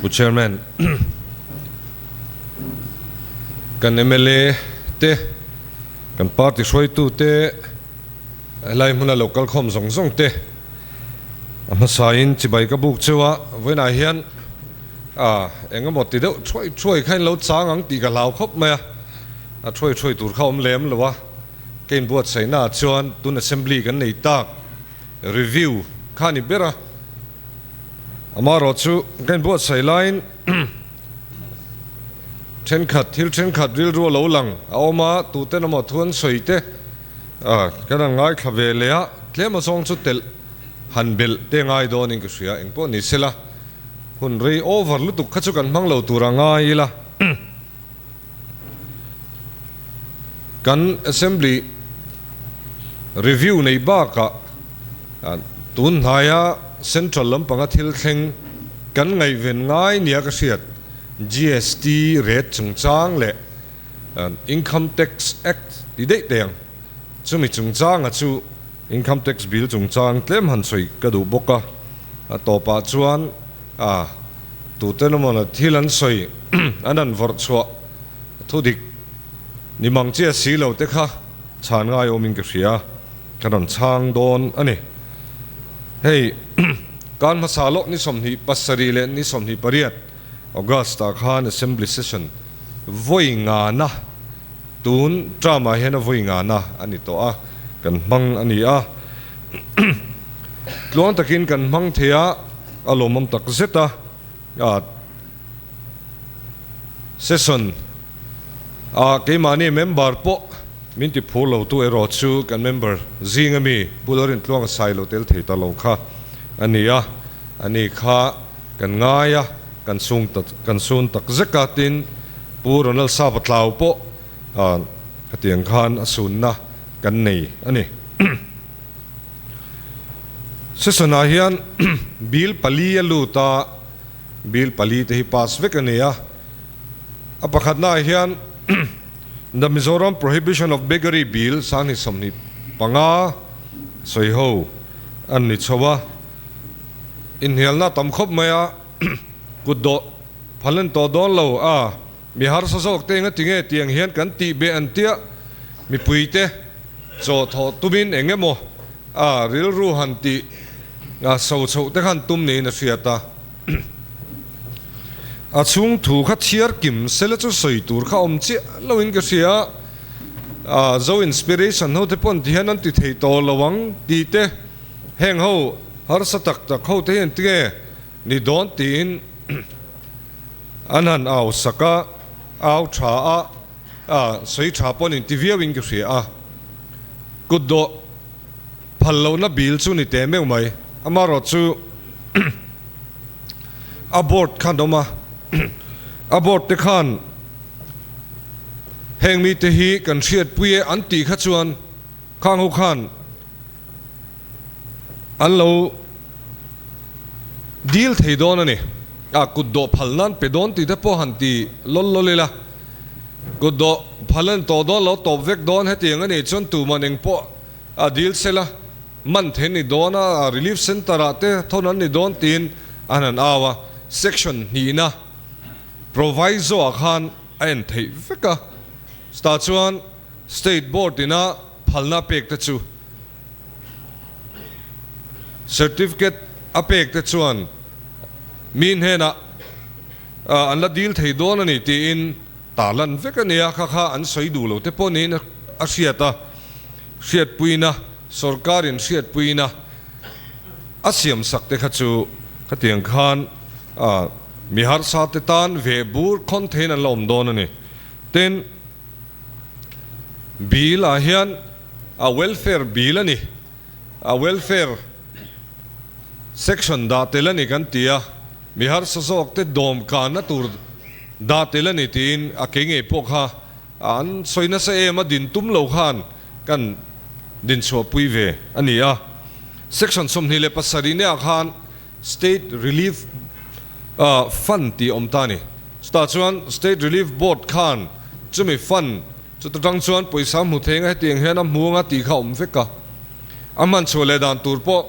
Pu Chairman, kan mla te, kan party hruaitu te, helai hmuna lo kal khawm zawng zawng te a hmasain chibai ka buk cheu a, vawiinah hian a eng emaw ti deuh thuai thuai kha in lo chang ang tih ka hlau khawp mai a, a thuai thuai tur kha awm lem lo a, ka inbuatsaihna ah chuan tun assembly kan nei tak review kha a ni ber a, amaherawh chu ka inbuatsaih laiin thenkhat thil thenkhat rilru a lo lang a awm a, tuten emaw thu an sawi te. A, kan han ngaithla ve leh a, tlem azawng chu telh han belh te ngai dawnin ka hria, engpawh ni sela hun rei over lutuk kha chu kan hmang lo tur a ngai ila. Kan Assembly review nei bakah tun hnaia Central lampanga thil thleng kan ngaihven ngai nia ka hriat, GST rate chungchang leh Income Tax Act ti daih teh ang. Chumi chungchanga chu Income Tax Bill chungchang tlem han sawi ka duh bawk a. A tawpah chuan a tuten emaw thil an sawi an han vawrh chhuah thudik ni mang chiah si lo te kha chhan ngai awmin ka hria. Ka rawn chhang dawn a ni. Hei kan hmasa lawk ni 27 leh ni 28 August-ah khan Assembly Session vawi ngana, tun term-ah hian a vawi ngana a ni tawh a, kan hmang a ni a. Tluang takin kan hmang thei a, a lawmawm tak zet a, session ah keimahni member pawh min ti phur lo tu erawh chu kan member zing ami Pu Lalrintluanga sai lo tel thei ta lo kha a ni a, ani kha Kan ngai a, kan sung tak kan sun tak zek a, tin Pu Ronald Sapa Tlau pawh hetiang khan a sunna kan nei a ni. Session ah hian bill pali a lut a, bill pali te hi pass vek a ni a, a pakhatna ah hian The Mizoram Prohibition of Beggary Bill 2025 sawiho an ni chho a. Inhnialna tam khawp mai a, kut dawh phal an tawh dawn lo a, mi harsa zawk te enga tinge tiang hian kan tih beh an tia, mipui te chaw thawh tumin eng emaw a rilru han tih a so chhoh te khan tum niin a hriat a. A chhung thu kha chhiar kim sela chu sawi tur kha awm chiah loin ka hria a, Zo Inspiration ho te pawn ti hian an ti thei tawh lo ang tih te, Heng ho harsa tak tak ho te hian tinge ni dawn tiin an han au sak a, au tha a, a sawi tha pawh an inti viau in ka hria a. Kut dawh phal lohna bil chu ni teh meuh mai. Amaherawh chu a board khan awm a, a board te khan heng mite hi kan hriatpui e an tih kha chuan khang ho khan An lo dil thei dawn a ni. A kut dawh phal nan pe dawn tih te pawh han ti lawl lawl ila, kut dawh phal an tawh dawn lo tawp vek dawn hetiang a nih chuan tuman eng pawh a dil sela man theih ni dawn a, relief centre ah te thawn an ni dawn tiin an han au a, section hnihna proviso ah khan a en theih vek a, chutah chuan state board ina phalna pek te chu Certificate a pek te chuan mi hnenah an la dil thei dawn a ni tiin tarlan vek a ni a, kha kha an sawi duh lo te pawh niin a hriat a, hriatpuina sorkarin hriatpuina a siam sak te kha chu khatiang khan mi harsa te tan ve bur khawn theiin an la awm dawn a ni. Tin, bill ah hian A welfare bill a ni. A welfare section dah tel a ni kan ti a, mi harsa zawk te dawm kanna tur dah tel a ni tiin a kei ngei pawh kha an sawi nasa em a, din tum lo khan kan din chhuahpui ve a ni a. Section 27 neah khan State Relief Fund tih a awm ta a ni. Chutah chuan State Relief Board khan chumi fund Chuta tang chuan pawisa hmu thei anga hetiang hian a hmu anga tih kha a awm vek a. A hman chhuah leh dan tur pawh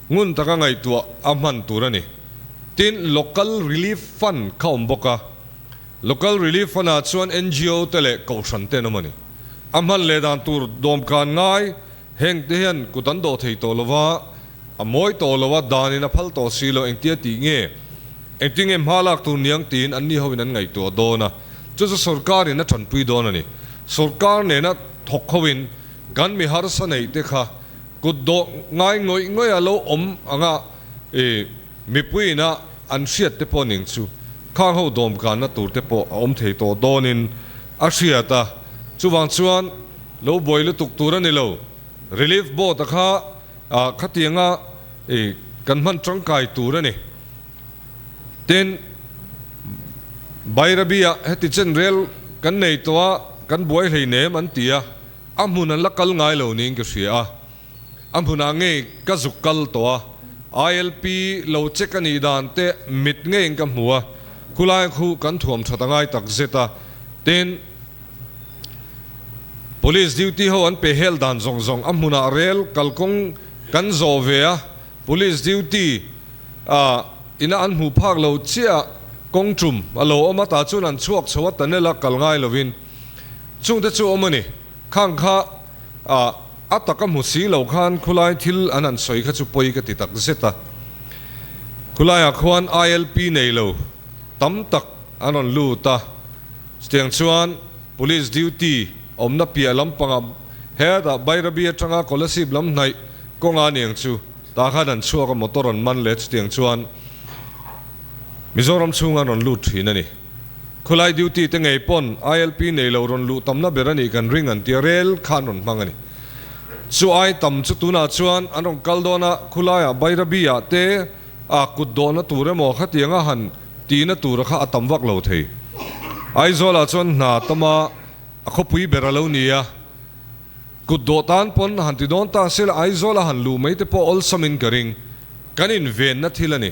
ngun taka ngaihtuah a hman tur a ni. Tin, Local Relief Fund kha awm bawk a. Local Relief Fund ah chuan ngo te leh Kohhran te an awm a ni. A hman leh dan tur dawmkan ngai heng te hian kut an dawh thei tawh lo va, a mawi tawh lo a, danin a phal tawh si lo, engtia tih nge, engtin nge hma lak tur niang tiin anni hoin an ngaihtuah dawn a, chu chu sorkarin a tanpui dawn a ni. Sorkar nena thawk hoin kan mi harsa neih te kha kut dawh ngai ngawih ngawih a lo awm anga i mipui ina an hriat te pawh ning chu khang ho dawmkanna tur te pawh a awm thei tawh dawnin a hriat a, chuvang chuan lo buai lutuk tur a ni lo. Relief Board a kha khatianga i kan hman tangkai tur a ni. Tin, Bairabi-ah heti chen rel kan nei tawh a, kan buai hleinem an ti a, a hmun an la kal ngai lo niin ka hria a. A hmunah ngei ka zuk kal tawh a, ILP lo check a nih dan te mit ngeiin ka hmu a, khulai khu kan thuam that a ngai tak zet a, tin, Police duty ho an pe hel dan zawng zawng a hmunah rel kalkawng kan zawh ve a, Police duty ah ina an hmuh phak lo chiah kawng tum a lo awm a, tah chuan an chhuak chho a, tunnel a kal ngai lovin chungte chu awm a ni. Khang kha ah a tak a hmu si lo khan khulai thil an han sawi kha chu pawi ka ti tak zet a. Khulaiah khuan ILP nei lo tam tak an rawn lut a, chutiang chuan Police duty awmna piah lampangah hetah Bairabi atanga Kolasib lam hnaih kawnga aniang chu tah khan an chhuak a, motor an man leh chutiang chuan Mizoram chhunga an rawn lut thin a ni. Khulai duty te ngei pawn ILP nei lo rawn luh tamna ber a nih kan ring an tia rel kha an rawn hmang a ni. Chu ai tam chu tunah chuan an rawn kal dawn a, khulaiah Bairabi ah te a kut dawhna tur emaw khatianga han tihna tura kha a tam vak lo thei. Aizawlah chuan hna tama a khawpui ber a lo ni a, kut dawh tan pawn han ti dawn ta se la Aizawl a han luh mai te pawh awlsamin ka ring. Kan invenna thil a ni.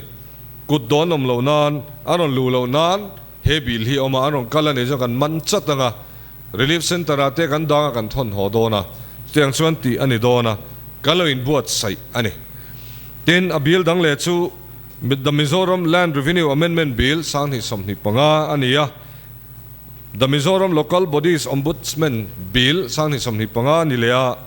Kut dawn awm loh nan, a rawn luh loh nan he bill hi a awm a, an rawn kal a nih chuan kan man chat ang a, Relief Centre ah te kan dang a kan thawn haw dawn a, chutiang chuan tih a ni dawn a, kan lo inbuatsaih a ni. Tin, a bill dang leh chu The Mizoram Land Revenue Amendment Bill 2025 a ni a, The Mizoram Local Bodies Ombudsman Bill 2025 a ni leh a,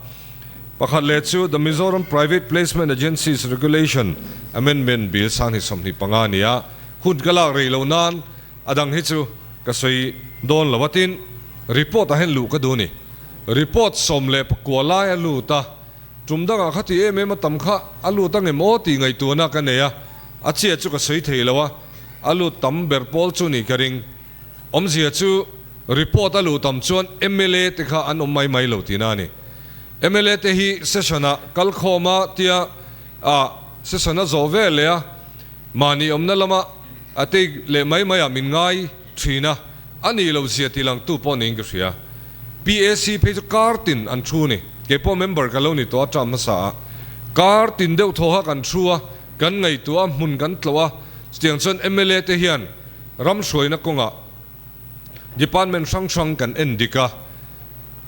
pakhat leh chu The Mizoram Private Placement Agencies Regulation Amendment Bill 2025 a ni a, hun ka lak rei lo nan a dang hi chu ka sawi dawn lo a, tin, report ah hian luh ka duh a ni. Report 19 lai a lut a. Tum dangah kha ti em em a tam kha a lut ang em aw tih ngaihtuahna ka nei a, a chiah chu ka sawi thei lo a, a lut tam ber pawl chu nih ka ring. Awmzia chu report a luh tam chuan mla te kha an awm mai mai lo tihna a ni. Mla te hi session ah kal khawm a tia a session a zawh ve leh a, mahni awmna lama a take leh mai mai ah min ngai thin a, A nih loh zia tih langtu pawh niin ka hria. PAC phei chu kar tin an thu ni. Kei pawh member ka lo ni tawh a term hmasa ah. Kar tin deuh thaw kha kan thu a, kan ngaihtuah a, hmun kan tlawh a. Chutiang chuan mla te hian ram hruaina kawngah department hrang hrang kan en dik a.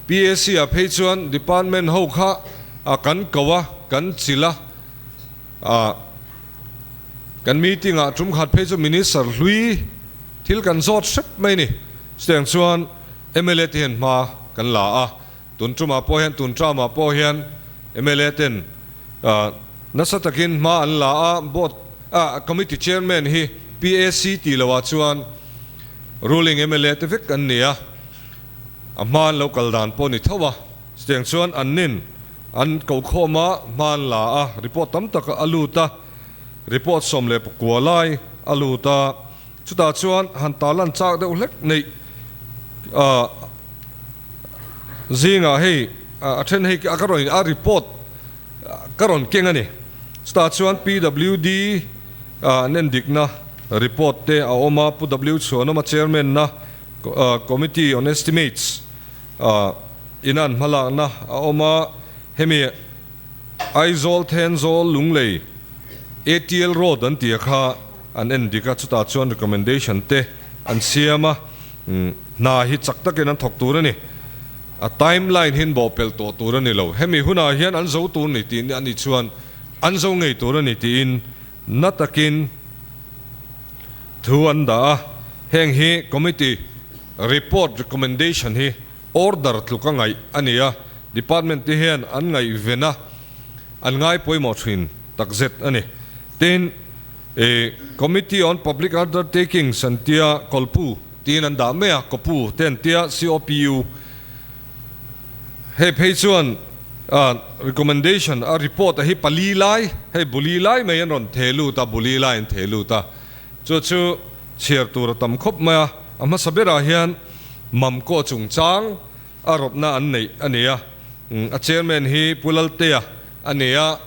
PAC ah phei chuan department ho kha kan ko a, kan chilh a. Kan meeting ah tum khat phei chu Minister hlui thil kan zawt hrep mai ni. Chutiang chuan mla te hian hma kan la a, tun tumah pawh hian tun term ah pawh hian mla ten nasa takin hma an la a, board ah committee chairman hi PAC tih loh ah chuan ruling mla te vek an ni a, a hma an lo kal dan pawh ni tho a. Chutiang chuan an nin an ko khawm a, hma an la a, report tam tak a lut a, report 19 lai a lut a, chutah chuan han tarlan chak deuh hlek neih zingah hei a then hei ka rawn a report ka rawn keng a ni. Chutah chuan PWD an endikna report te a awm a, Pu W Chhuanawma chairman na Committee on Estimates In an hmalakna a awm a, hemi Aizawl Thenzawl Lunglei ATL Road an tih a kha an en dik a, chutah chuan recommendation te an siam a, hna hi chak takin an thawk tur a ni. A timeline hi an bawhpelh tawh tur a ni lo. Hemi hunah hian an zo tur ni tih a nih chuan an zo ngei tur a ni tiin na takin. thu an dah a, heng hi Committee report recommendation hi order tluka ngaih a ni a, Department te hian an ngaihven a, an ngai pawimawh thin takzet a ni. Tin, Committee on Public Undertakings an tia Kolpu tiin an dah mai a, Kopu te an tia COPU. Hei phei chuan recommendation a report a hi pali lai, hei buli lai mai an rawn theh lut a, buli lai an theh lut a, chu chu chhiar tur a tam khawp mai a, a hmasa berah hian Mamkaw chungchang a rawtna an neih a ni a, a chairman hi Pu Laltea a ni a,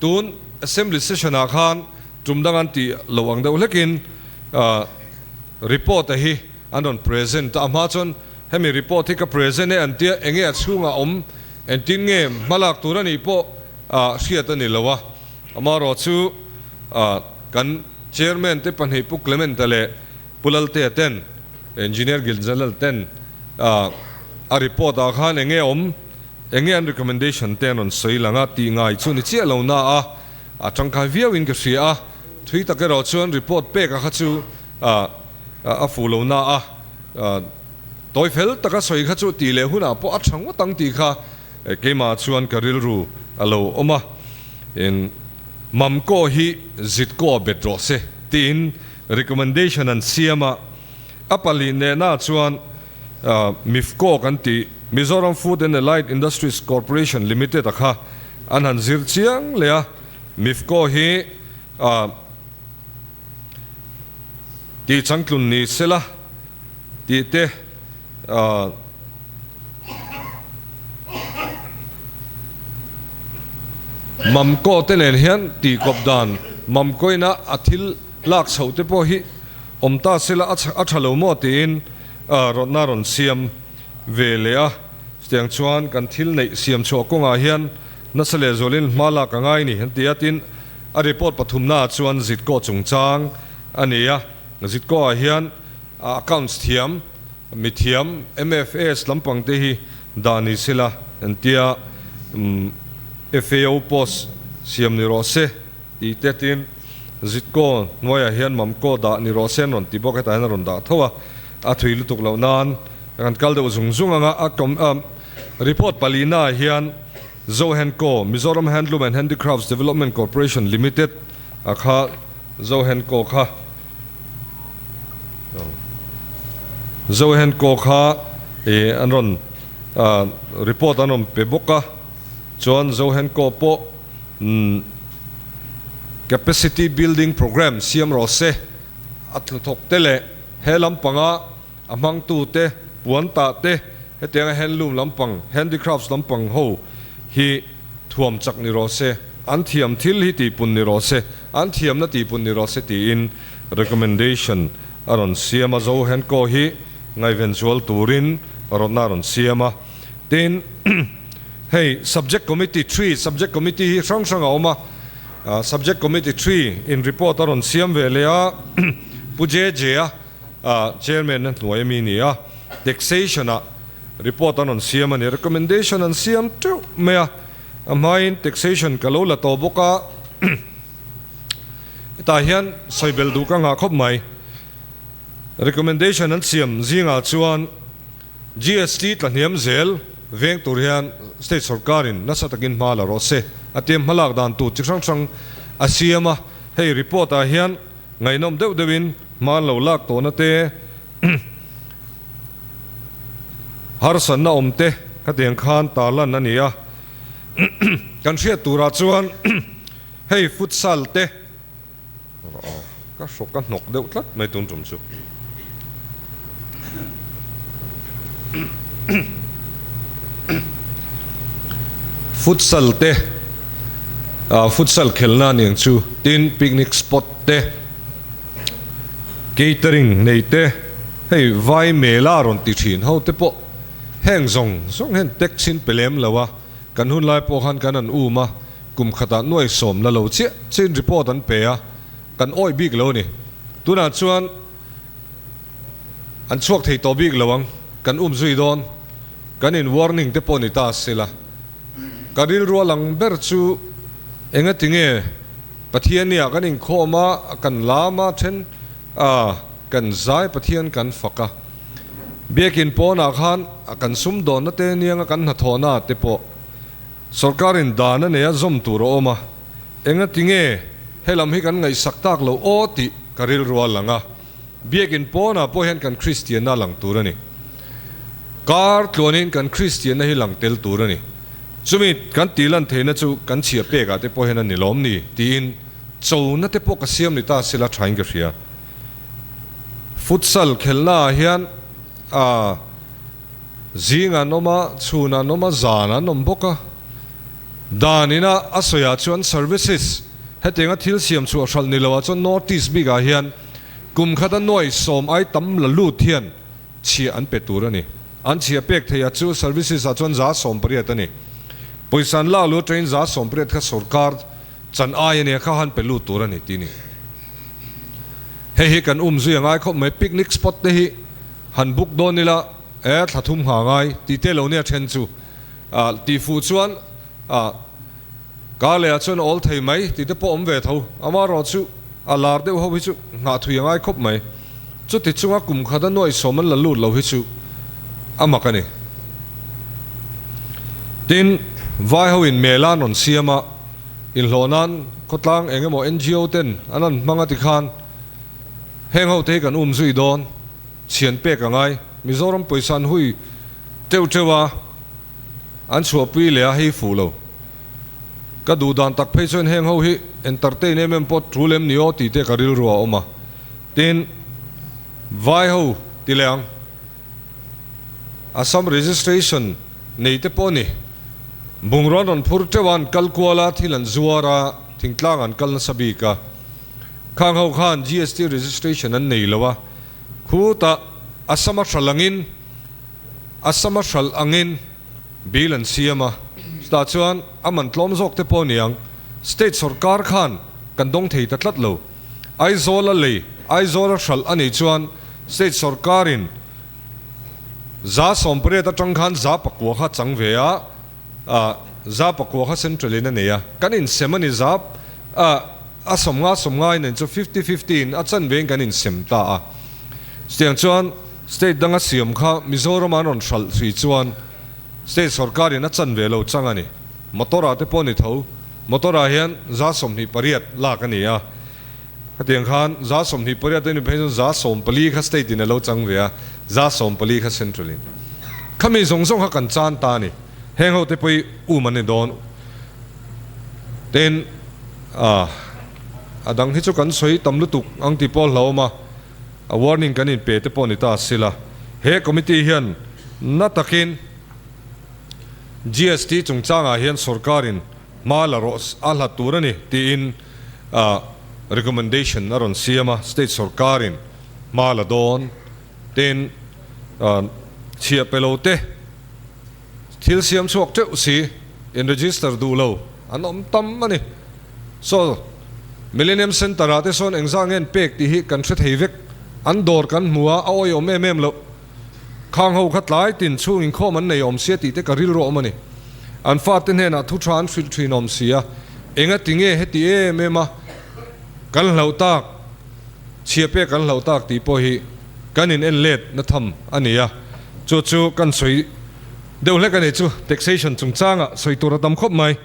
tun Assembly session ah khan tum dang an tih lo ang deuh hlekin report a hi an rawn present a, a hma chuan hemi report hi ka present e an tia enge a chhungah awm engtin nge hmalak tur a nih pawh hriat a ni lo a, amaherawh chu kan chairman te pahnih Pu Clement-a leh Pu Laltea ten Engineer Gilzalal ten a report ah khan enge awm enge an recommendation te an rawn sawi lang a tih ngai chu ni chiah lo na a, a tangkai viau in ka hria a, thui tak erawh chuan report pek a kha chu a fuh lo na a, tawi fel taka sawi kha chu tih leh hunah pawh a tha ngawt ang tih kha keimah chuan ka rilru a lo awm a, in Mamkaw hi Zitkaw bet rawh se tiin recommendation an siam a, a pali nehna chuan MIFCO kan tih Mizoram Food and Allied Industries Corporation Limited a kha an han zir chiang leh a, MIFCO hi tih changtlun ni sela tih te Mamkaw te nen hian tih kawp dan Mamkawina a thil lak chhoh te pawh hi awm ta sela a tha lo maw tiin rawtna rawn siam ve leh a, chutiang chuan kan thil neih siam chhuah kawngah hian nasa leh zualin hma lak a ngai ni an ti a, tin a report pathumnaah chuan Zitkaw chungchang a ni a, Zitkaw ah hian accounts thiam, mithiam, MFS lampang te hi dah ni sela an ti a, FAO post siam ni rawh se. Tih te tin Zitkaw hnuaiah hian Mamkaw dah ni rawh se an rawn ti bawk, hetah hian a rawn dah tho a, a thui lutuk loh nan kan kal deuh zung zung ang a, a report palina ah hian Zohenkaw, Mizoram Handloom and Handicrafts Development Corporation Limited a kha Zohenkaw kha Zohenkaw kha ih an rawn report an rawn pe bawk a, chuan Zohenkaw pawh Umm Capacity building programme siam rawh se, a thluthawk te leh he lampanga a hmangtu te, puan tah te, hetianga handloom lampang, handicrafts lampang ho hi thuam chak ni rawh se, an thiam thil hi tihpun ni rawh se, an thiamna tihpun ni rawh se tiin recommendation a rawn siam a, Zo Handco hi ngaihven zual turin rawtna a rawn siam a. Tin, hei Subject Committee Three, Subject Committee hi hrang hrang a awm a, Subject Committee Three in report a rawn siam ve leh a, Pu JJ a Chairman a hnuai ami ni a, Taxation ah report an rawn siam a ni, recommendation an siam teuh mai a, a hmain Taxation ka lo la tawh bawk a, hetah hian sawi belh duh ka nghah khawp mai, recommendation an siam zingah chuan. GST tla hniam zel veng tur hian state sorkarin nasa takin hma la rawh se a tia hmalak dan tur chi hrang hrang a siam a, hei report ah hian ngaihnawm deuh deuhin hma an lo lak tawhna te, harsatna awm te khatiang khan tarlan a ni a, kan hriat turah chuan hei futsal te. Ka hrawk ka hnawk deuh tlat mai tun tum chu. Futsal te futsal khelna a niang chu tin picnic spot te catering nei te hei vai mela rawn ti thin ho te pawh heng zawng zawng hian tax in pe lem lo a kan hun lai pawh khan kan han um a. Kum khatah nuai sawm la lo chiah chiin report an pe a, kan awih bik lo a ni. Tunah chuan an chhuak thei tawh bik lo ang, kan um zui dawn, kan in warning te pawh ni ta sela. Ka rilru a lang ber chu enga tinge Pathiania kan inkhawm a, kan lam a then. A, kan zai Pathian kan fak a. Biakin pawnah khan a kan sumdawnna te nianga kan hnathawhna te pawh sorkarin dan a nei a zawm tur a awm a. Engati nge helam hi kan ngaihsak tak lo aw tih ka rilru a lang a. Biakin pawnah pawh hian kan Kristianna a lang tur a ni. Kar tluanin kan Kristianna hi lang tel tur a ni. Chumi kan tih lan theihna chu kan chhia pekah te pawh hian a ni lawm ni tiin chona te pawh ka siam ni ta sila thain ka hria. Futsal khelhna ah hian a zing an awm a, chhun an awm a, zan an awm bawk a. Dan ina a sawiah chuan services hetianga thil siam chhuah hralh ni loah chuan North East bikah hian kum khata nuai sawm ai tam la lut hian chhiah an pe tur a ni. An chhiah pek theih a chu services ah chuan 180 a ni. Pawisa an lak luh atangin 180 kha sorkar chan ai a nia kha han pe lut tur a ni tih a ni. Hei hi kan um zui a ngai khawp mai. Picnic spot te hi han book dawn ila e thla thum ngha ngai tih te lo nia then chu ah tih fuh chuan ah Ka leh ah chuan a awl thei mai tih te pawh awm ve tho. Amaherawh chu a lar deuh ho hi chu nghah thui a ngai khawp mai. Chuti chunga kum khat a nuaih sawm an la lut lo hi chu a mak a ni. Tin, vai ho in mela an rawn siam a, inhlawh nan khawtlang eng emaw NGO ten an rawn hmang a ti khan heng ho te hi kan um zui dawn, chhian pek a ngai. Mizoram pawisa an hui teuh teuh a. An chhuahpui leh a hei fuh lo. Ka duh dan tak phei chuan heng ho hi entertain em em pawh tul em ni aw tih te ka rilru a awm a. Tin, vai ho ti leh ang. Assam registration nei te pawh ni. Bungraw an rawn phur teuh a, an kal kual a, thil an zuar a, thingtlang an kal nasa bik a. Khang ho khan GST registration an nei lo a, khutah Assam a hral angin, Assam a hralh angin bill an siam a, chutah chuan a man tlawm zawk te pawh a ni ang. State sorkar khan kan dawng thei ta tlat lo. Aizawl a lei, Aizawl a hralh a nih chuan state sorkarin 180 atang khan 109 kha chang ve a, 109 kha central in a nei a, kan insem a ni za a 50 50 in chu fifty fifty in a chanve in kan insem ta a. Chutiang chuan State danga siam kha Mizoram an rawn hralh hrih chuan State sorkar in a chan ve lo chang a ni. Motor ah te pawh ni tho. Motor ah hian 28 lak a ni a. Khatiang khan 28 a ni phei chuan 14 kha State in a lo chang ve a, 14 kha Central in. Khami zawng zawng kha kan chan ta a ni. Heng ho te pawh hi um an ni dawn. Tin, a dang hi chu kan sawi tam lutuk ang tih pawh a hlauhawm a. A warning kan inpe te pawh ni ta sila, he committee hian na takin GST chungchangah hian sorkarin hma la rawh a hlat tur a ni tiin recommendation a rawn siam a, state sorkarin hma la dawn tin chhiah pe lo te Thil siam chhuak teuh si, in register duh lo an awm tam a ni. Saw, Millennium Centre ah te sawn engzah nge an pek tih hi kan hre thei vek. An dawr kan hmu a, a awihawm em em loh. Khang ho kha tlai tin chhung inkhawm an nei awm sia tih te ka rilru awm a ni. An fate hnenah thu tha an hrilh thin awm si a, enga ti nge heti em em a kan hlauh tak, chhia pek kan hlauh tak tih pawh hi kan in en let na tham a ni a, chu chu kan sawi deuh hlek a ni chu taxation chungchangah sawi tur a tam khawp mai.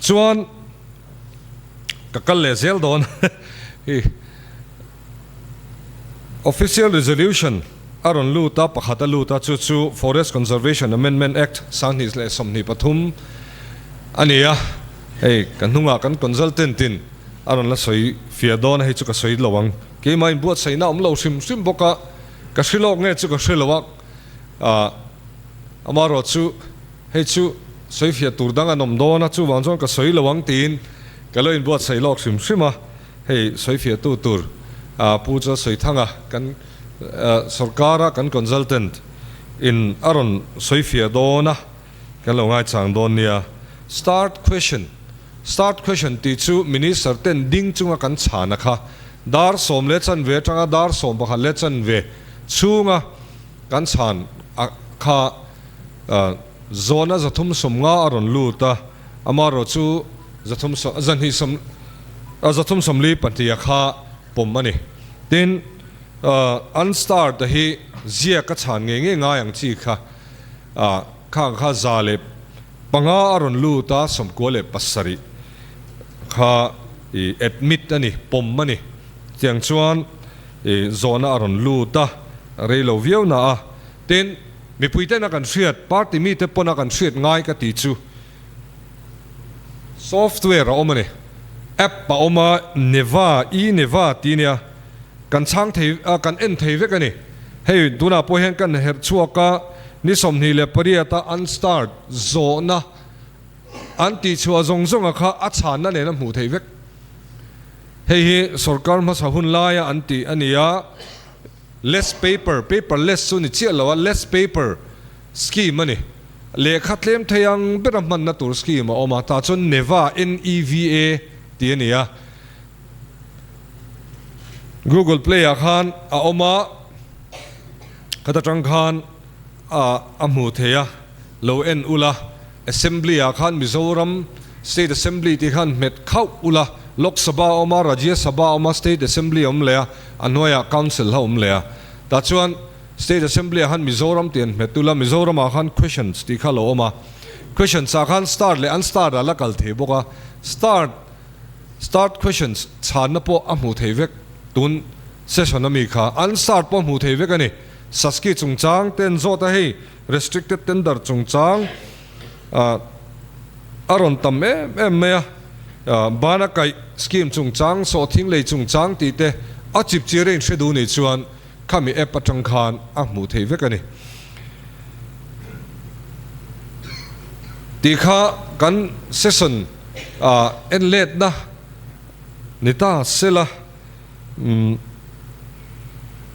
Chuan ka kal leh zel dawn hi official resolution a rawn lut a, pakhat a lut a, chu chu Forest Conservation Amendment Act 2023 a ni a, hei ka hnungah kan consultant in a rawn la sawi fiah dawn a, hei chu ka sawi lo ang. Keimah inbuatsaihna awm lo hrim hrim bawk a, ka hre lawk nge chu ka hre lo a, ah amaherawh chu hei chu sawi fiah tur dang an awm dawn a, chuvang chuan ka sawi lo ang tiin ka lo inbuatsaih lawk hrim hrim a, hei sawi fiah tu tur ah Pu chu a sawi thang a, kan sorkara kan consultant in a rawn sawi fiah dawn a, kan lo ngaichang dawn nia. Start question. Start question tih chu Minister ten ding chunga kan chhan a kha. Dar sawm leh chanve atanga dar 11 leh chanve chhunga kan chhan a kha zawna 350 a rawn lut a, amaherawh chu zathum zahnih sawm 342 a kha pawm a ni. Tin, unstarred a hi ziak a chhan ngei ngei ngai ang chi kha khang kha 105 a rawn lut a, 97 kha i admit a ni, pawm a ni. Tiang chuan i zawhna a rawn lut a, rei lo viau na a. Tin, mipui tena kan hriat, party mite pawna kan hriat ngai ka tih chu software a awm a ni. App a awm a, Neva, e-Neva tih nia, kan chhang thei a, kan en thei vek a ni. Hei tunah pawh hian kan herh chhuak a, ni 28 a unstart zawhna an tihchhuah zawng zawnga kha a chhanna nen a hmuh theih vek. Hei hi sorkar hmasa hun laia an tih a ni a, less paper, paper less chu ni chiah lo a, less paper scheme a ni. Lehkha tlem thei ang bera hmanna tur scheme a awm a, tah chuan NEVA, N-E-V-A, tih a ni a. Google Play ah khan a awm a, khata tang khan a hmuh thei a, lo en ula. Assembly ah khan Mizoram State Assembly tih khan hmet khauh ula, Lok Sabha a awm a, Rajya Sabha a awm a, State Assembly a awm leh a, a hnuaiah Council a awm leh a. Tah chuan State Assembly ah khan Mizoram tih an hmet ula, Mizoram ah khan Questions tih kha lo awm a. Questions ah khan start leh unstart ah la kal thei bawk a, start start questions chhanna pawh a hmuh thei vek tun session ami kha unstart pawh hmuh thei vek a ni. Saski chungchang te an zawt a hei. Restricted tender chungchang a rawn tam em em mai a, bana kaih scheme chungchang, sawhthing lei chungchang tih te a chip chiar a inhre duh nih chuan khami app atang khan a hmuh theih vek a ni. Tih kha kan session en letna ni ta sela.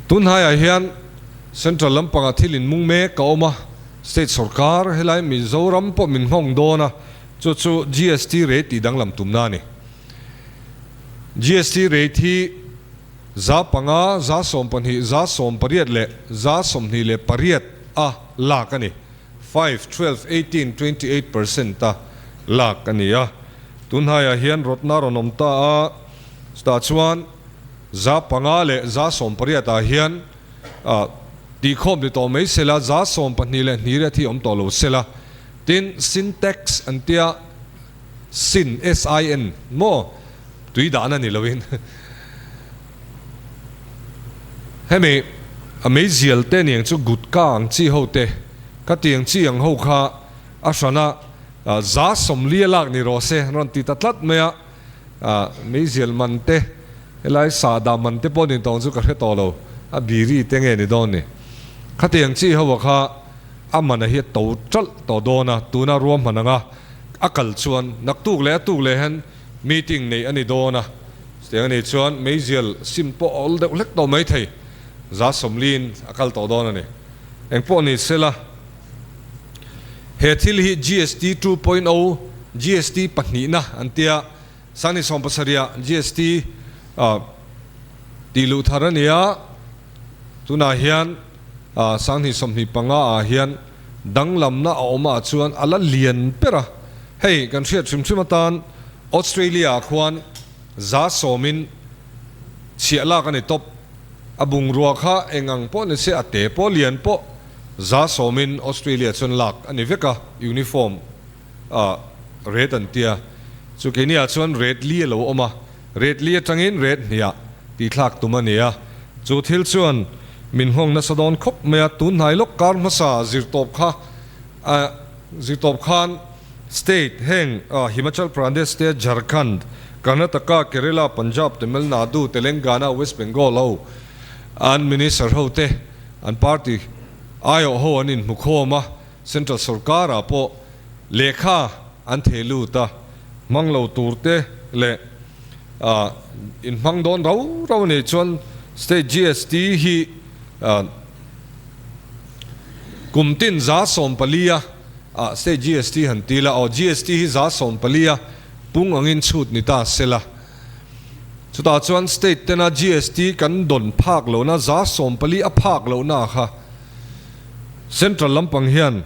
Tunhnaiah hian Central lampangah thil inmung mek a awm a, State sorkar helai Mizoram pawh min nghawng dawn a, chu chu GST rate tih danglam tumna a ni. GST rate hi 5%, 12%, 18% leh 28% a lak a ni. Five, 12, 18, 28 percent a lak a ni a. Tunhnaiah hian rawtna rawn awm ta a. Chutah chuan 5% leh 18% ah hian tihkhawm ni tawh mai sela, 12 leh hnih riat hi awm tawh lo sela. Tin, sin tax an tia, sin, S-I-N, maw? Tui dahna ni loin. Hemi a meizial te niang chu gutka ang chi ho te, khatiang chi ang ho kha a hrana 40% a lak ni rawh se an rawn ti ta tlat mai a. Meizial man te, helai sahdah man te pawh ni tawng chu ka hre tawh lo, a biri te nge ni dawn ni. Khatiang chi ho kha a man a hi a to ṭalh tawh dawn a, tuna ruahman anga a kal chuan naktuk leh a tuk leh hian meeting neih a ni dawn a, chutiang a nih chuan meizial sim pawh a awl deuh hlek tawh mai thei, 40%-in a kal tawh dawn a ni. Engpawh ni sela. He thil hi GST 2.0, GST pahnihna an tia, Sangni sawmpasarih ah GST tih luh thar a ni a, tunah hian Sangni 25 ah hian danglamna a awm ah chuan a la lian ber a, hei kan hriat hrim hrim atan Australia ah khuan 10%-in chhiah lak a ni tawp, a bungrua kha eng ang pawh ni se a te pawh lian pawh 10%-in Australia chuan lak a ni vek a, uniform ah red an tia. Chu keiniah chuan red li a lo awm a, red li atangin red hniah tih thlak tum a ni a. Chu thil chuan min nghawng nasa dawn khawp mai a, tun hnai lawk kar hmasa zirtawp kha zirtawp khan state heng Himachal Pradesh te, Jharkhand, Karnataka, Kerala, Punjab, Tamil Nadu, Telangana, West Bengal ho an minister ho te An party aiawh ho an inhmu khawm a, Central sorkarah pawh lehkha an thei lut a, hmang lo tur te leh inhmang dawn rau rau a nih chuan State GST hi kum tin 14% a State GST han ti la, aw GST hi 14% a pung angin chhut ni ta sela. Chutah chuan state tena GST kan dawn phak lohna 14% a phak lohna kha central lampang hian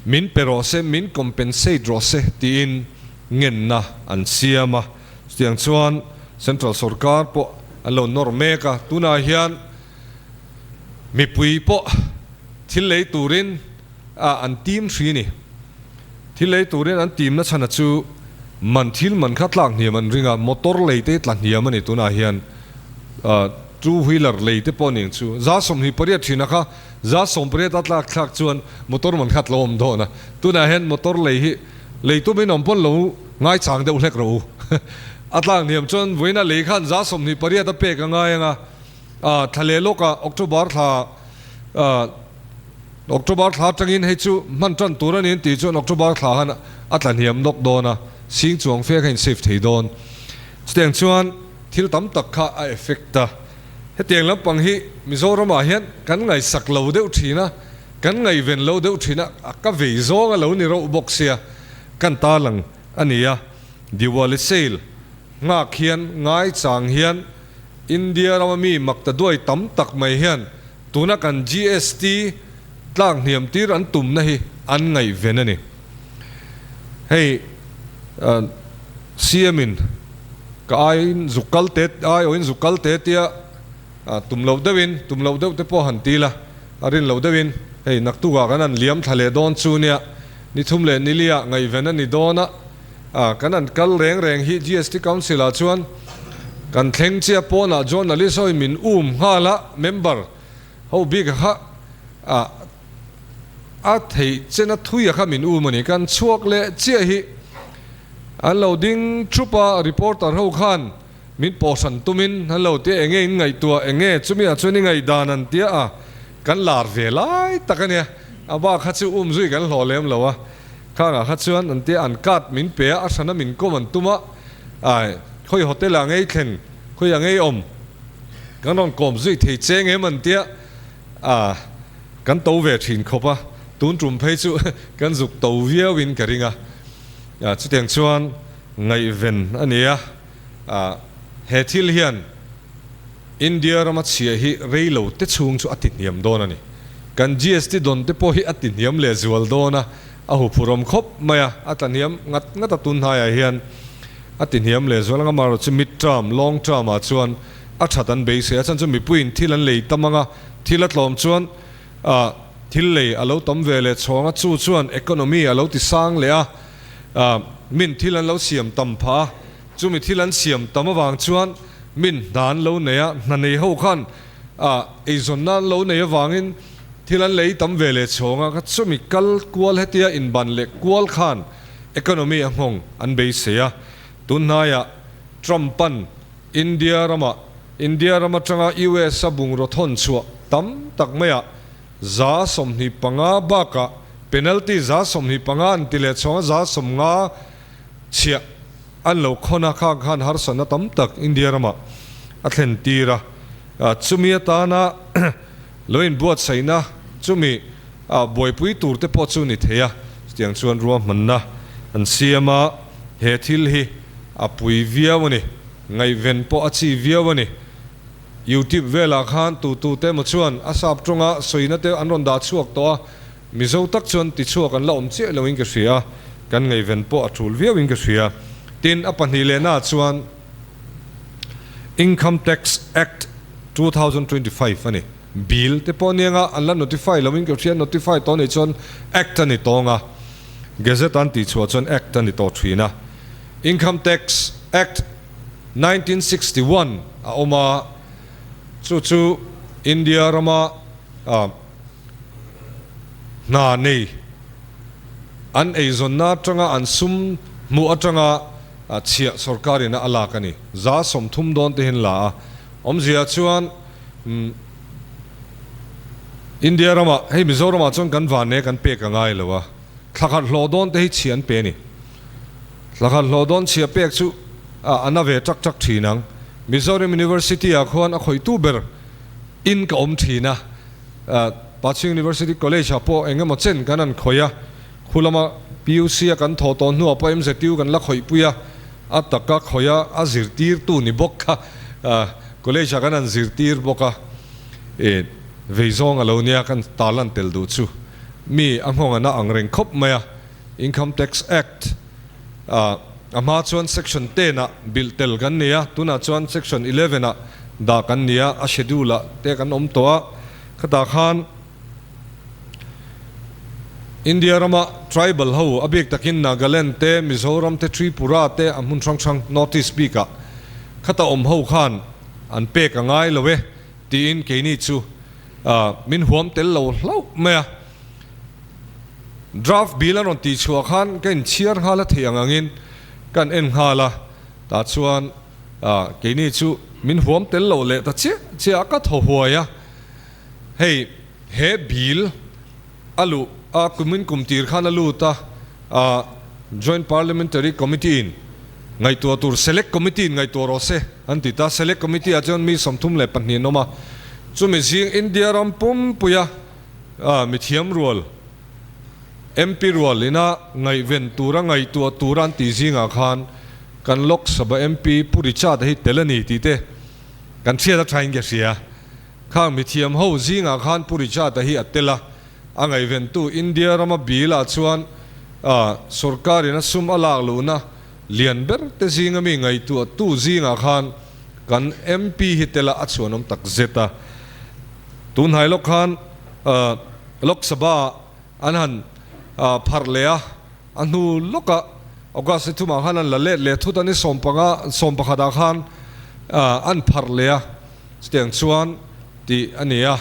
min pe rawh se, min compensate rawh se tiin ngenna an siam a. Chutiang chuan central sorkar pawh. an lo nawr mek a, tunah hian mipui pawh thil lei turin an tim hri a ni. Thil lei turin an tim nachhana chu man thil man kha tlak hniam an ring a, motor lei te tla hniam a ni tunah hian two wheeler lei te pawh ning chu 28 thina kha 18% a tlak thlak chuan motor man kha tlawm dawn a, tunah hian motor lei hi lei tumin awm pawn lo ngaichang deuh hlek rawh u. A tlak hniam chuan vawiina lei khan 28% a pek a ngai ang a, thla leh lawkah October thla October thla atangin hei chu hman tan tur a ni an tih chuan October thla khan a tla hniam lawk dawn a, sing chuang fe kha in save thei dawn. Chutiang chuan thil tam tak kha a effect a. Hetiang lampang hi Mizoramah hian kan ngaihsak lo deuh thin a, kan ngaihven lo deuh thin a, a ka vei zawng a lo ni rauh bawk sia, kan tarlang a ni a. Diwali sale nghak hian ngaichang hian India rama mi mak ta duai tam tak mai hian tuna kan GST tlak hniam tir an tumna hi an ngaihven a ni. Hei CM in ka aiin zuk kal te aiawhin zuk kal te tia tum loh deuhin tum loh deuh te pawh han ti la a rin loh deuhin hei naktukah kan han liam thla leh dawn chu nia ni thum leh niliah ngaihven a ni dawn a kan han kal reng reng hi GST Council ah chuan kan thleng chiah pawnah journalist ho in min um nghal a member ho bik kha a theih chena thui a kha min um a ni. Kan chhuak leh chiah hi an lo ding thup a, reporter ho khan min pawhhran tumin an lo tia enge in ngaihtuah enge chumi ah chuan i ngaihdan an tia a, kan lar ve lai tak a nia, a bak kha chu um zui kan hlawh lem lo a, khangah kha chuan an tia an card min pe a, a hrana min kawm an tum a, ai khawi hotel ah ngei thlen khawi ah ngei awm kan rawn kawm zui thei che ngem an tia. A, kan to ve thin khawp a, tun tum phei chu kan zuk to viau in ka ring a, chutiang chuan ngaihven a ni a, he thil hian India rama chhia hi rei lo te chhung chu a ti hniam dawn a ni. Kan GST dawn te pawh hi a ti hniam leh zual dawn a, a huphurawm khawp mai a, a tla hniam ngat ngat a tun hnaiah hian a ti hniam leh zual ang a, amaherawhchu chu mid term, long term ah chuan a that an beisei a chhan chu mipuiin thil an lei tam ang a, thil a tlawm chuan ah thil lei a lo tam ve leh chhawng a, chu chuan economy a lo ti sang leh a, ah min thil an lo siam tam phah a, chumi thil an siam tam avang chuan min hna an lo nei a, hna nei ho khan ah eizawnna an lo nei avangin thil an lei tam ve leh chhawng a, chumi kal kual hetia inban leh kual khan economy a nghawng an beisei a, tunhnaiah Trump an India ramah India ram atanga US a bungraw thawn chhuah tam tak maiah 25 bakah penalty 25 an ti leh chhawng a 50 chhiah an lo khawn a, khang khan harsatna tam tak India ramah a thlen tir a, chumi atana lo inbuatsaihna chumi buaipui tur te pawh chu ni thei a, chutiang chuan ruahmanna an siam a, he thil hi a pui viau a ni. Ngaihven pawh a chi viau a ni. YouTube velah khan tu tu te emaw chuan a sap tawnga sawina te an rawn dah chhuak tawh a, Mizo tak chuan ti chhuak an la awm chiah loin ka hria a, kan ngaihven pawh a tul viauin ka hria. Tin, a pahnih lehnaah chuan Income Tax Act 2025 a ni. Bill te pawh anianga an la notify loin ka hria, notify tawh anih chuan Act a ni tawng a, Gazette an tihchhuah chuan Act a ni tawh thin a. Income Tax Act 1961 a awm a, chu chu India rama hna nei an eizawnna atanga an sum hmuh atanga chhiah sorkarin a lak a ni. 30% dawn te hian la a, awmzia chuan India ramah hei Mizoramah chuan kan vanne kan pek a ngai lo a, thla khat hlawh dawn te hi chhiah an pe a ni. Thla khat hlawh dawn chhia pek chu a na ve tak tak thin ang. Mizoram University ah khuan a khawihtu ber in ka awm thin a, Pachhing University College ah pawh eng emaw chen kan han khawih a, khu lama PUC a kan thawh tawh hnuah pawh MZU kan la khawihpui a, a taka khawih a a zirtirtu ni bawk kha college ah kan han zirtir bawk a, vei zawng a lo nia kan tarlan tel duh chu mi a nghawng a na ang reng khawp mai a. Income Tax Act ah a hma chuan Section 10 ah bilh tel kan nei a, tunah chuan Section 11 ah dah kan ni a, a schedule ah te kan awm tawh a, khatah khan India rama tribal ho a bik takin Nagaland te, Mizoram te, Tripura te a hmun hrang hrang North East bikah khata awm ho khan an pek a ngai lo e tiin keini chu min huam tel lo hlauh mai a. Draft bill an rawn tih chhuah khan ka inchhiar nghal a theih ang angin kan en nghal a, tah chuan keini chu min huam tel lo leh ta chiah chiah a, ka thaw huai a. Hei he bill a luh a kumin kum tir khan a lut a, Joint Parliamentary Committee in ngaihtuah tur Select Committee in ngaihtuah rawh se an ti ta. Select Committee ah chuan mi 32 an awm a, chumi zing India ram pumpuia mithiam rual MP rual ina ngaihven tura ngaihtuah tura an tih zingah khan kan Lok Sabha MP Pu Richard a hi tel a ni tih te kan hriat a thain ka hria. Khang mithiam ho zingah khan Pu Richard-a hi a tel a, a ngaihventu India rama bill-ah chuan sorkarin a sum a lak luhna lian ber te zinga mi ngaihtuahtu zingah khan kan MP hi tel a, a chhuanawm tak zet a. Tunhnai lawk khan Lok Sabha-ah an han pharh leh a, a hnu lawkah August ni thumah khan an la let leh thut a, ni 15, 11 ah khan an pharh leh a. Chutiang chuan tih a ni a,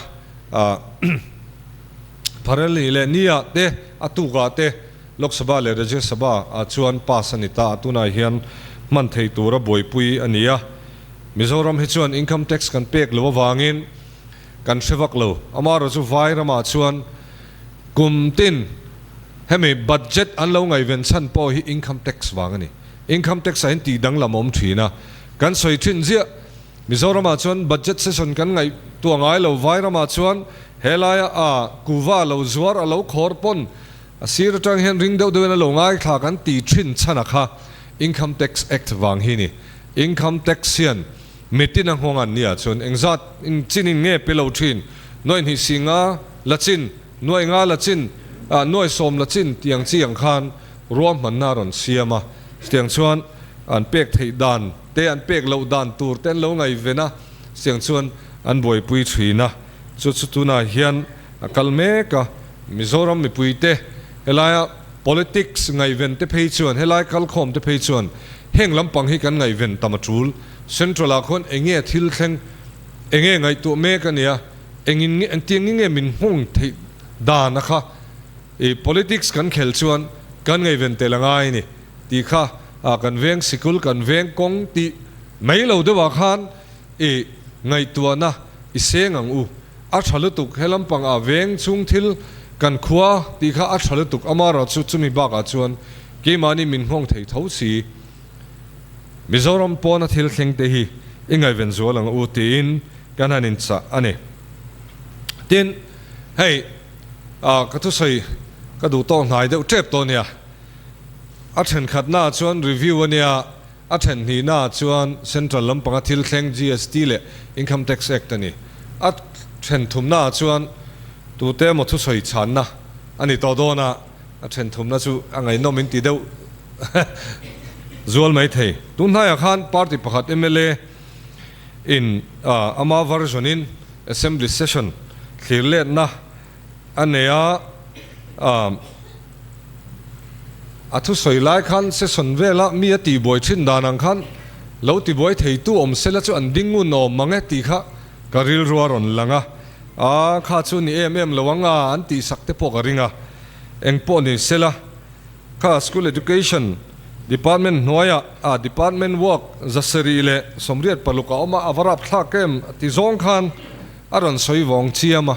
Pharel ni leh ni ah te, a tuk ah te Lok Sabha leh Rajya Sabha ah chuan pass a ni ta a, tunah hian hman thei tura buaipui a ni a. Mizoram hi chuan income tax kan pek lo avangin kan hre vak lo. Amaherawhchu chu vai ramah chuan kum tin hemi budget an lo ngaihven chhan pawh hi income tax vang a ni. Income tax ah hian tih danglam a awm thin a, kan sawi thin ziah. Mizoramah chuan budget session kan ngaihtuah ngai lo, Vairamah chuan helaia a kuva lo zuar a lo khawr pawn a sir atang hian ring deuh deuhin a lo ngaithla kan ti thin chhan a kha Income Tax Act vang hi ni. Income Tax hian mitin a nghawng an nia chuan engzat in chin in nge pe lo thin, nuai hnih si nga la chin, nuai nga la chin, nuai sawm la chin tiang chi ang khan ruahmanna a rawn siam a, chutiang chuan an pek theih dan te an pek loh dan tur te an lo ngaihven a, chutiang chuan an buaipui thin a, chu chu tunah hian a kal mek a, Mizoram mipuite helaia politics ngaihven te phei chuan helai kalkhawm te phei chuan heng lampang hi kan ngaihven tam a tul, Central ah khuan enge thil thleng, enge ngaihtuah mek a nia, engin nge engtiang nge min nghawng theih dan a kha i politics kan khel chuan kan ngaihven tel a ngai a ni. Tih kha ah kan veng sikul kan veng kawng tih mai lo deuh ah khan i ngaihtuahna i seng ang u. A tha lutuk he lampang ah veng chung thil kan khua tih kha a tha lutuk amarawh chu chumi bak ah chuan keimahni min nghawng thei tho si. Mizoram pawna thil thleng te hi i ngaihven zual ang u tiin kan han inchah a ni. Tin, hei ah ka thusawi ka duh tawk hnai deuh tep tawh nia. A thenkhatnaah chuan review a nia, a then hnihnaah chuan Central lampanga thil thleng GST leh Income Tax Act a ni. A then thumnaah chuan tute emaw thusawi chhanna a ni tawh dawn a, a then thumna chu a ngaihnawm in ti deuh zual mai thei. Tun hnaiah khan party pakhat mla in ama version in Assembly session thlir letna a nei a, a thusawi lai khan session vela mi a tihbuai thin dan ang khan lo tibuai theitu awm sela chu an ding ngun awm mang e tih kha ka rilru a rawn lang a, a kha chu ni em em lo ang a an tihsak te pawh ka ring a, eng pawh ni sela kha School Education Department hnuaiah a department work 786 a awm a, a va rapthlak em ti zawng khan a rawn sawi vawng chiam a.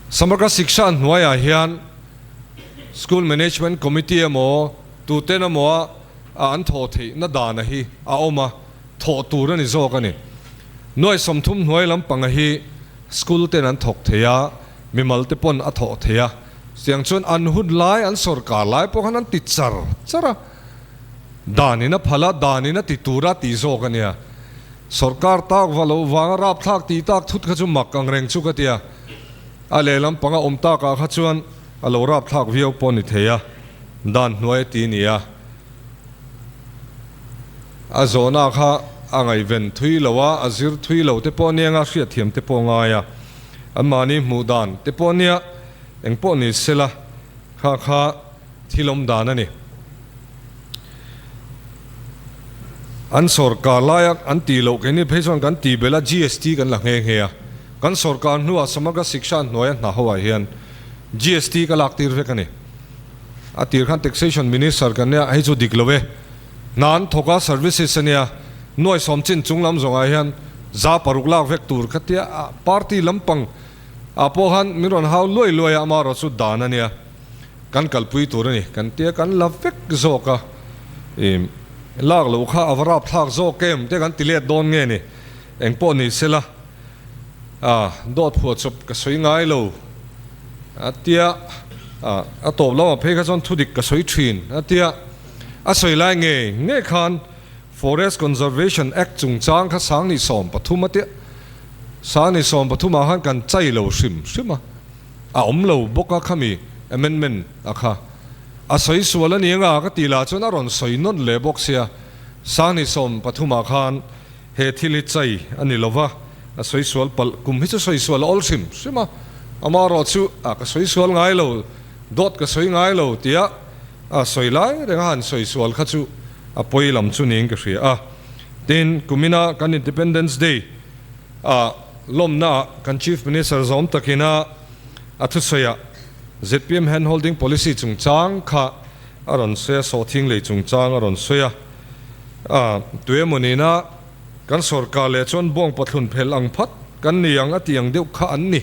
Samagra Shiksha hnuaiah hian School Management Committee emaw tuten emaw a an thawh theihna dana hi a awm a, thawh tur a ni zawk a ni. Nuai 30 hnuai lampanga hi school ten an thawk thei a, mimal te pawn a thawh thei a. Chutiang chuan an hun lai, an sawrkar lai pawh khan an ti char char a, danin a phal a, danin a ti tur a tih zawk a nia. Sawrkar tak va lo vanga rapthlak tih tak thut kha chu mak ang reng chu ka ti a, a lehlam panga awm takah kha chuan a lo rapthlak viau pawh ni thei a, dan hnuai a ti nia. A zawhna kha a ngaihven thui lo a, a zir thui lo te pawh ania nga hriatthiam te pawh ngai a, anmahni hmuh dan te pawh ania eng pawh ni sela kha kha thil awm dan a ni. An sawrkar laia an tih loh keini phei chuan kan tih belh a, GST kan la nghe nghe a, kan sawrkar hnuah Samagra Shiksha hnuaia hna ho ah hian GST ka lak tir vek a ni. A tir khan Taxation Minister kan nia, hei chu dik lo e. Hna an thawk a, services a nia, nuai sawm chin chung lam zawngah hian 600 lak vek tur kha tia party lampang ah pawh khan min rawn hau luai luai a, amaherawh chu dan a nia. Kan kalpui tur a ni, kan tia kan la vek zawk a, ih lak loh kha a va rap thlak zawk em te kan ti let dawn nge ni, eng pawh ni se la, ah dawt phuah chawp ka sawi ngai lo a tia, ah a tawp lamah phei kha chuan thudik ka sawi thin a tia, a sawi lai ngei ngei khan Forest Conservation Act chungchang kha 2013 a tia, 2013 ah khan kan chai lo hrim hrim a. A awm lo bawk a khami amendment a kha a sawi sual a ni anga ka tih lah chuan a rawn sawi nawn leh bawk sia, 2013 ah khan he thil hi chai a ni lova, a sawi sual palh kum hi chu sawi sual a awl hrim hrim a, amaherawh chu a ka sawi sual ngai lo, dawt ka sawi ngai lo tia a sawi lai reng a han sawi sual kha chu a pawi lam chu niin ka hria a. Tin, kumina kan Independence Day A lawmnaah kan Chief Minister zawm takina a thusawiah zpm hand holding policy chungchang kha a rawn sawi a, sawhthing lei chungchang a rawn sawi a. A tuemaw nena kan sawrkar leh chuan bawng pathlun phel ang phat kan ni ang a tih ang deuh kha an ni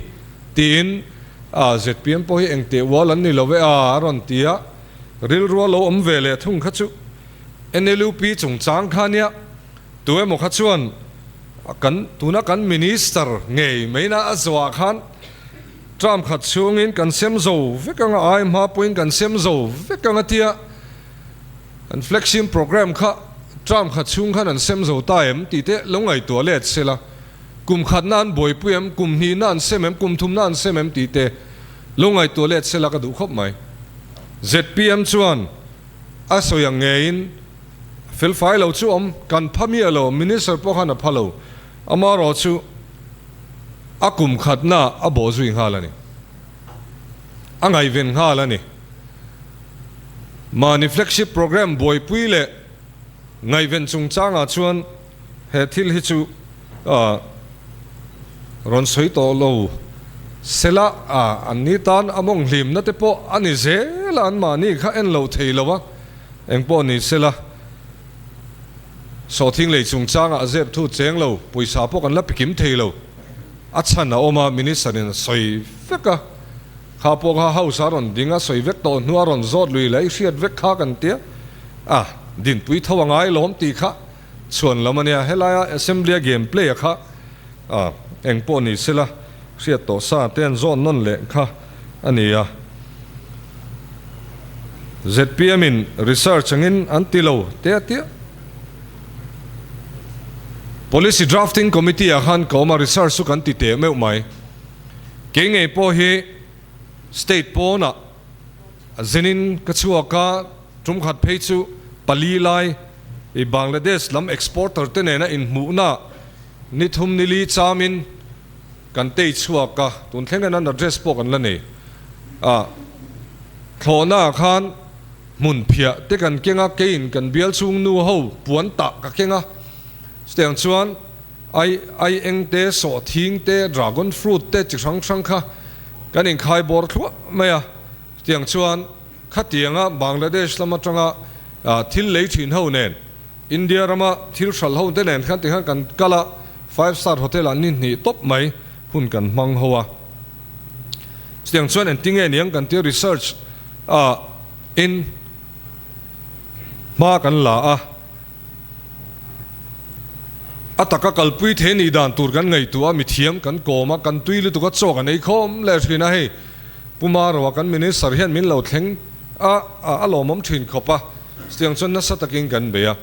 tiin a zpm pawh hi engteh ual an ni lo e a a rawn ti a, rilru a lo awm ve leh thung kha chu NLUP chungchang kha nia tuemaw kha chuan Kan tuna kan Minister ngei maina a zawhah khan term khat chhungin kan sem zo vek anga ai hma pawhin kan sem zo vek anga tia an flexim program kha term khat chhung khan an sem zo ta em tih te lo ngaihtuah let sela kum khatna an buaipui em kum hnihna an sem em kum thumna an sem em tih te lo ngaihtuah let sela ka duh khawp mai. Zpm chuan a sawi ang ngeiin Felfai lo chu awm kan pha miah lo, Minister pawh khan a pha lo. Amaherawh chu a kum khatna a bawh zui nghal a ni. A ngaihven nghal a ni. Mahni flagship programme buaipui leh ngaihven chungchangah chuan he thil hi chu rawn sawi tawh lo sela an ni tan a mawng hlimna te pawh a ni zel a, anmahni kha en lo thei lo a. Engpawh ni sela, sawhthing lei chungchangah a zep thu cheng lo, pawisa pawh kan la pikim thei lo. A chhan a awm a, Minister in a sawi vek a, kha pawh kha House a rawn ding a, sawi vek tawh hnu a rawn zawt lui leh i hriat vek kha kan tia, a dinpui tho a ngai lawm tih kha chhuan lam a nia, helaia Assembly a game play a kha a engpawh ni sela hriat tawh sa te an zawn nawn leh kha a ni a. Zpm in research angin an ti lo te a tia. Policy drafting committee ah khan ka awm a, research chu kan ti teh meuh mai. Kei ngei pawh hi state pawnah a zinin ka chhuak a, tum khat phei chu pali lai i Bangladesh lam exporter te nena inhmuhna ni thum ni li chamin Kan tei chhuak a, tun thleng hian an address pawh kan la nei a, thlawhna ah khan hmun phiah te kan keng a, keiin kan bial chhung nu ho puan tah ka keng a, chutiang chuan ai ai eng te, sawhthing te, dragon fruit te chi hrang hrang kha kan inkhai bawr thluah mai a, chutiang chuan khatianga Bangladesh lam atanga thil lei thin ho nen India rama thil hralh ho te nen khan tikhan kan kal a, five star hotel ah ni hnih tawp mai hun kan hmang ho a. Chutiang chuan engtinge niang kan tia research ah in hma kan la a, a taka kalpui thei nih dan tur kan ngaihtuah a, mithiam kan kawm a, kan tui lutuk a chaw kan ei khawm leh thin a, hei Pu Maroa kan minister hian min lo thleng a, a lawmawm thin khawp a. Chutiang chuan nasa takin kan bei a,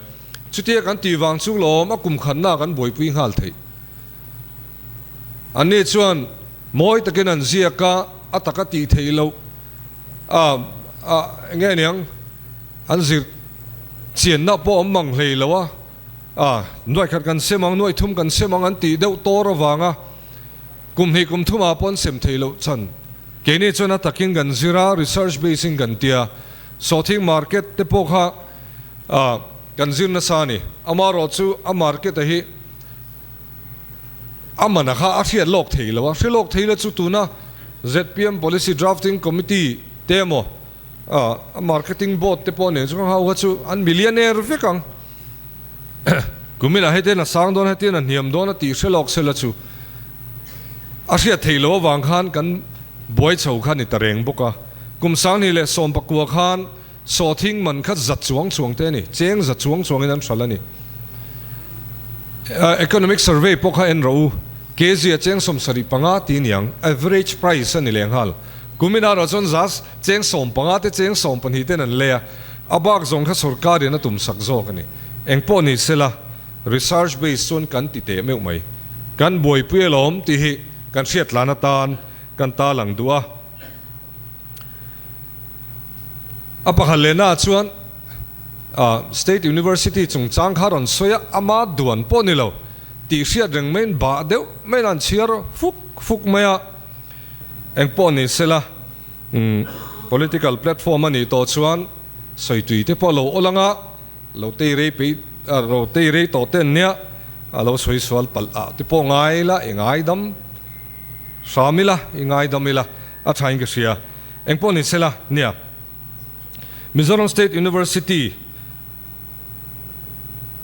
chutia kan tih vang chu lawm a kum khatna kan buaipui nghal theih. Anni chuan mawi takin an ziak a, a taka tih theih loh a, a eng nge niang an zir chianna pawh awm mang hlei lo a. A, nuai khat kan sem ang, nuai thum kan sem ang an tih deuh tawr avanga kum hnih kum thumah pawh an sem thei loh chhan. Keini chuan a takin kan zir a, research base in kan tia, sawhthing market te pawh kha a kan zir nasa a ni. Amaherawh chu a market a hi a man a kha a hriat lawk thei lo a, hre lawk thei la chu tuna zpm Policy Drafting Committee te emaw a marketing board te pawh nen chuan ho kha chu an millionaire vek ang. Kuminah hetian a sang dawn hetian a hniam dawn a tih hre lawk sela chu a hriat theih loh avang khan kan buai chho kha ni ta reng bawk a. Kum sanghnih leh sawmpakua khan sawhthing man kha za chuang chuang te a ni, cheng za chuang chuangin an hralh a ni. Economic survey pawh kha en rawh u, kg a cheng 75 ti niang, average price a ni lehnghal. Kuminah erawh chuan za cheng 15 te cheng 12 ten an lei a, a bak zawng kha sorkarin a tum sak zawk a ni. Eng pawh ni sela, research base chuan kan ti teh meuh mai. Kan buaipui alawm tih hi kan hriat tlan atan kan ta lang duh a. A pakhat lehna ah chuan State University chungchang kha rawn sawi a, ama duan pawh ni lo tih hriat reng maiin bah deuh maiin an chhiar fuk fuk mai a. Eng pawh ni sela, political platform a nih tawh chuan sawi tui te pawh a lo awl ang a, lo tei rei peih lo tei rei tawh te an nia, a lo sawi sual palh ah te pawh ngai ila i ngaidam hram ila, i ngaidam ila a thain ka hria. Eng pawh ni sela, nia Mizoram State University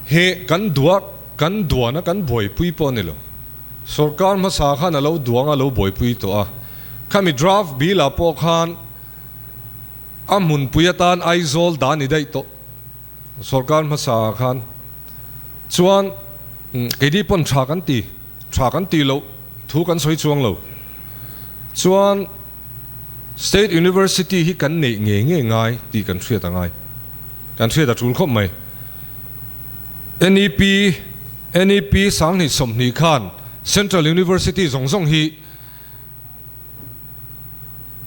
hi kan duah kan duan a kan buaipui pawh a ni lo. Sorkar hmasa khan a lo duang a lo buaipui tawh a, khami draft bill ah pawh khan a hmunpui atan Aizawl dah a ni daih tawh sorkar hmasa ah khan chuan keini pawn tha kan ti tha kan tih loh thu kan sawi chuang lo chuan State University hi kan neih ngei ngei ngai tih kan hriat a ngai. Kan hriat a tul khawp mai. NEP NEP 2020 khan Central University zawng zawng hi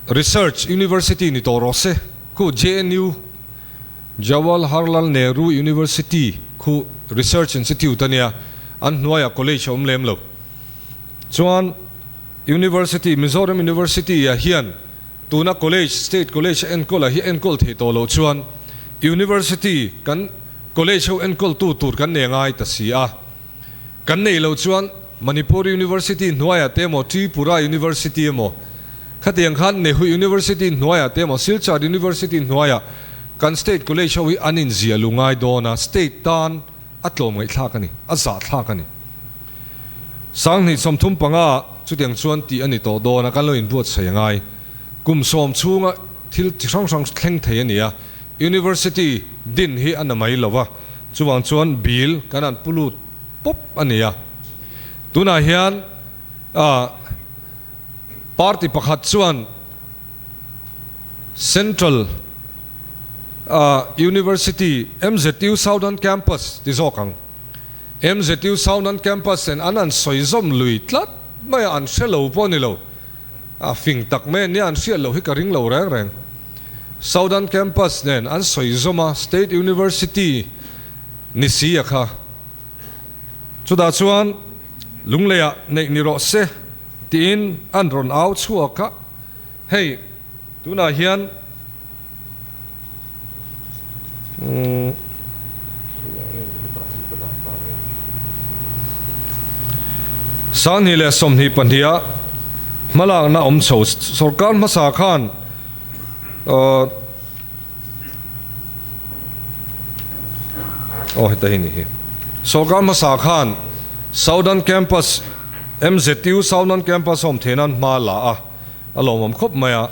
Research University ni tawh rawh se. Khu JNU, Jawaharlal Nehru University khu Research Institute a nia, an hnuaiah college a awm lem lo. Chuan University, Mizoram University ah hian tuna college, state college a enkawl ah hi enkawl theih tawh loh chuan University kan college ho enkawl tu tur kan nei ngai ta si a. Kan neih loh chuan Manipur University hnuaiah te emaw Tripura University emaw khatiang khan Nehu University hnuaiah te emaw Silchar University hnuaiah kan state college ho hi an inziah lu ngai dawn a, state tan a tlawm ngaihthlak a ni, a zahthlak a ni. 2035 chutiang chuan tih a ni tawh dawn a, kan lo inbuatsaih a ngai. Kum sawm chhunga thil chi hrang hrang thleng thei a ni a, University din hi a na mai lo va, chuvang chuan bill kan han pu lut pawp a ni a. Tunah hian party pakhat chuan Central University MZU Southern Campus ti zawk ang. MZU Southern Campus nen an han sawi zawm lui tlat mai a, an hre lo pawh a ni lo. A fing tak mai ania an hriat loh hi ka ring lo reng reng. Southern Campus nen an sawi zawm a, State University ni si a kha. Chutah chuan Lungleiah neih ni rawh se tiin an rawn au chhuak a, hei tunah hian 2022 a hmalakna awm chho sorkar hmasa khan aw heta hi ni hi sorkar hmasa khan Southern Campus MZU Southern Campus awm theih nan hma la a a lawmawm khawp mai a.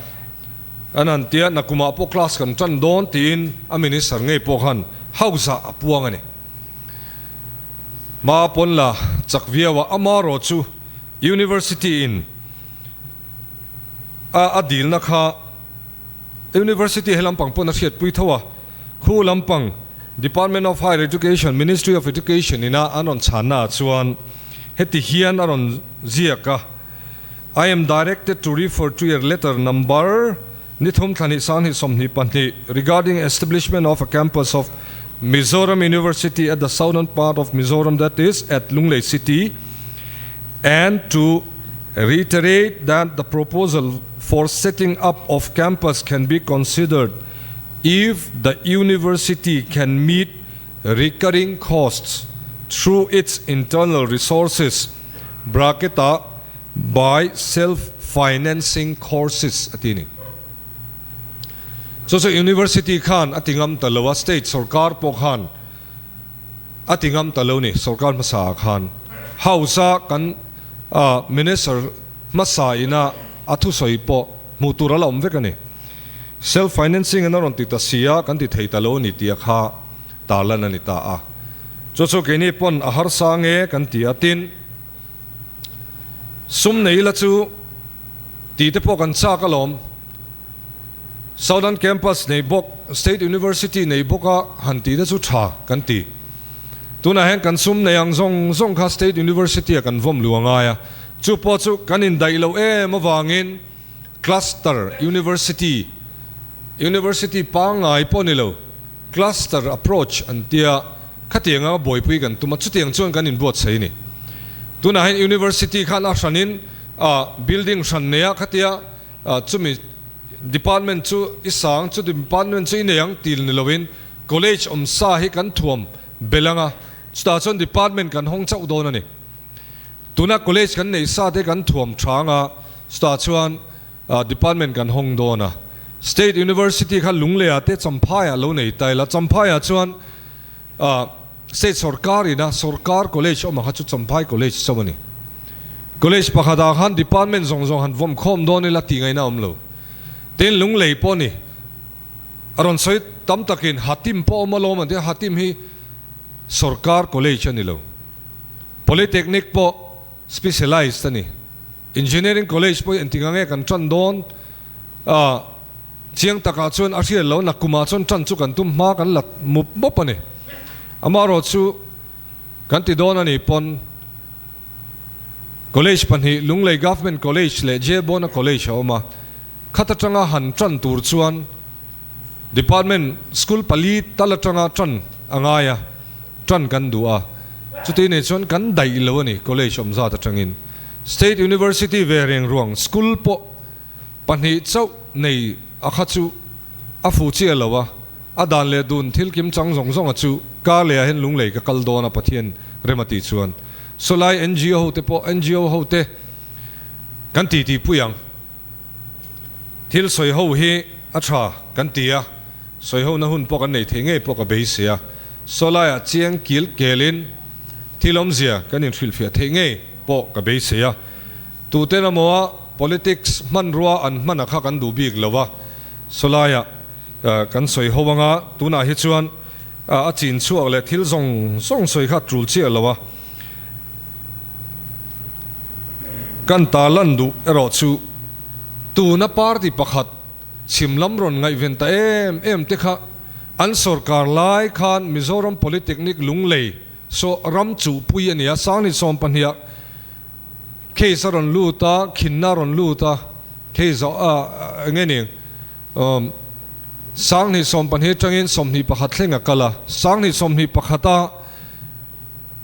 An han tia, Nakumah pawh class kan tan dawn tiin a minister ngei pawh khan house ah a puang a ni. Hma pawn la chak viau a, amarawh chu University in a a dilna kha University he lampang pawn a hriatpui tho a, khu lampang Department of Higher Education, Ministry of Education ina an rawn chhanna ah chuan heti hian a rawn ziak a. I am directed to refer to your letter number ni thum thla hnih 2022 regarding establishment of a campus of Mizoram University at the southern part of Mizoram that is at Lunglei City and to reiterate that the proposal for setting up of campus can be considered if the university can meet recurring costs through its internal resources bracket ah by self financing courses a ti ni. Chu chu University khan a ti ngam ta lo a, state sorkar pawh khan a ti ngam ta lo ni, sorkar hmasa ah khan House a kan Minister hmasa ina a thusawi pawh hmuh tur a la awm vek a ni. Self financing in a rawn ti ta si a, kan ti thei ta lo a ni tia kha tarlan a ni ta a. Chu chu keini pawn a harsa nge kan ti a, tin sum nei ila chu tih te pawh kan chak alawm. Southern Campus nei bawk, State University nei bawka han tih te chu tha kan ti. Tunah hian kan sum nei ang zawng zawng kha State University ah kan vawm lu a ngai a, chu pawh chu kan indaih loh em avangin Cluster University, University pangngai pawh ni lo, Cluster approach an tia, khatiang anga buaipui kan tum a, chutiang chuan kan inbuatsaih a ni. Tunah hian University khan a hranin building hran nei a khatia chumi department chu i sang, chu department chu i nei ang til ni loin College awm sa hi kan thuam belh anga, chutah chuan department kan hawng chauh dawn a ni. Tuna college kan neih sa te kan thuam tha anga, chutah chuan department kan hawng dawn a. State University kha Lungleiah te Champhaiah lo nei ta ila, Champhaiah chuan state sorkar ina sorkar college awm ang kha chu Champhai College chauh a ni. College pakhatah khan department zawng zawng han vawm khawm dawn ila tih ngaihna a awm lo. Tin, Lunglei pawh a ni. A rawn sawi tam takin Hatim pawh awm alawm an ti a, Hatim hi sorkar college a ni lo. Polytechnic pawh specialized a ni. Engineering college pawh hi engtik ang nge kan tan dawn? Ah, chiang takah chuan a hriat lo, nakkumah chuan tan chu kan tum hma kan la mup mup a ni. Amaherawh chu kan ti dawn a ni pawn college pahnih Lunglei Government College leh Jebona College a awm a. Khat atanga han tan tur chuan Department school pali tal atanga tan a ngai a, tan kan duh a, chuti nei chuan kan daih lo a ni college awm zat atangin. State University ve reng ruang school pawh pahnih chauh nei a kha chu a fuh chiah lo a, a dan leh dun thil kim chang zawng zawng a chu kar leh ah hian Lunglei ka kal dawn a Pathian rem a tih chuan sawlai ngo ho te pawh ngo ho te kan titi pui ang. Thil sawi ho hi a tha kan ti a, sawi hona hun pawh kan nei thei ngei pawh ka beisei a, sawlaiah chiang kil kelin thil awmzia kan inhrilhfiah theih ngei pawh ka beisei a. Tuten amaw politics hmanrua an hman a kha kan duh bik lo a, sawlaiah kan sawi ho anga tunah hi chuan a chin chhuak leh thil zawng zawng sawi kha tul chiah lo a. Kan ta lan duh erawh chu tuna party pakhat chhim lam rawn ngaihven ta em em te kha an sorkar lai khan Mizoram Polytechnic Lunglei saw ram chuhpui a ni a, Sangni sawmpahniah case a rawn lut a, khinna a rawn lut a, case a eng nge ni Sangni sawmpahnih atangin 21 thleng a kal a, Sangni 21 a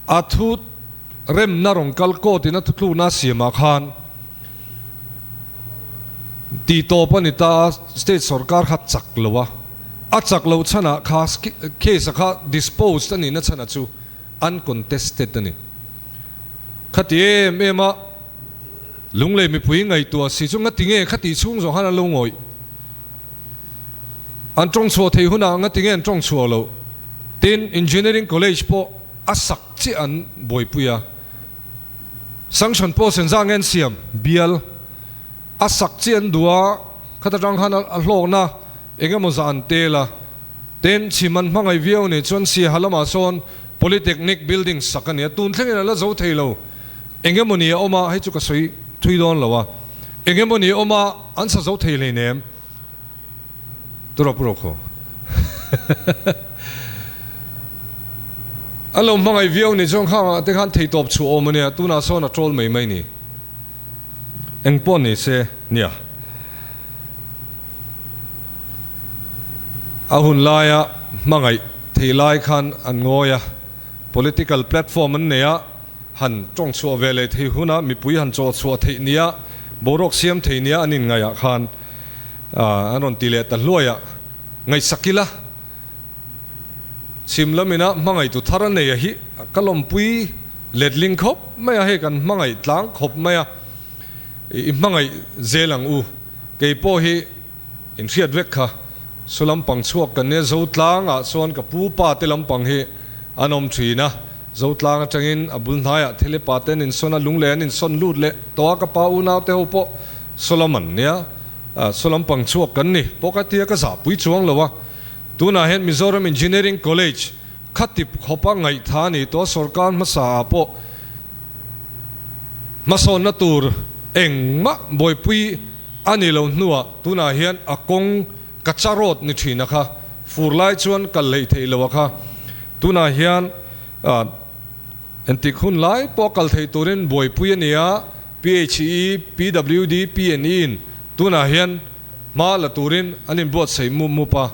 A thu remna rawn kal court in a thutlukna a siamah khan tih tawp a ni ta a, state sorkar kha chak lo a, a chak loh chhanah kha case a kha disposed a nihna chhanah chu uncontested a ni. Khati em em a Lunglei mipui ngaihtuah si chu ngati nge khati chhung zawng khan an lo ngawih? An tawng chhuah thei hunah ngati nge an tawng chhuah loh? Tin, Engineering College pawh a sak chiah an buaipui a, sanction pawh senza nge an siam bial a sak chiah an duh a, khata tang khan a hlawkna eng emaw zah an tel a, tin chhim an hmangaih viau nih chuan Siaha lamah sawn Polytechnic building sak a ni a, tun thlengin a la zo thei lo. Eng emaw ni a awm a, hei chu ka sawi thui dawn lo a, eng emaw ni a awm a, an sa zo thei hleinem. Tura pu Rokhaw. An lo hmangaih viau ni chuan khangah te khan theitawp chhuah awm a nia, tunah sawn a troll mai mai ni. Eng pawh ni se nia. A hun laia hmangaih. theih lai khan an ngawi a, political platform an nei a, han tawng chhuah ve leh thei huna mipui han chawh chhuah theih nia, boruak siam thei nia an inngaihah khan an rawn ti leh ta hluai a, ngaihsak ila chhim lamina hmangaihtu thar a nei a hi ka lawmpui letling khawp mai a, hei kan hmangaih tlang khawp mai a, i hmangaih zel ang u, kei pawh hi. Inhriat vek kha su lampang chhuak kan nia Zotlang ah chuan ka pu pa te lampang hi an awm thin a, Zotlang atangin a bul hnaiah Thelepa te an insawn a, Lunglei an insawn lut leh tawh a, ka pa unau te ho pawh su lam an nia, su lampang chhuak kan ni pawh ka tia ka zahpui chuang lo a, tunah hian Mizoram Engineering College khatip khawpa ngaihtha a ni tawh a, sorkar hmasa ah pawh hmasawnna tur engmah buaipui A ni lo hnuah tunah hian a kawng ka cha rawt ni thin a kha, fur lai chuan kal hleih theih lo a kha. Tunah hian entik hun lai pawh kal theih turin buaipui a ni a, PHE, PWD, PNE in tunah hian hma la turin an inbuatsaih mup mup a.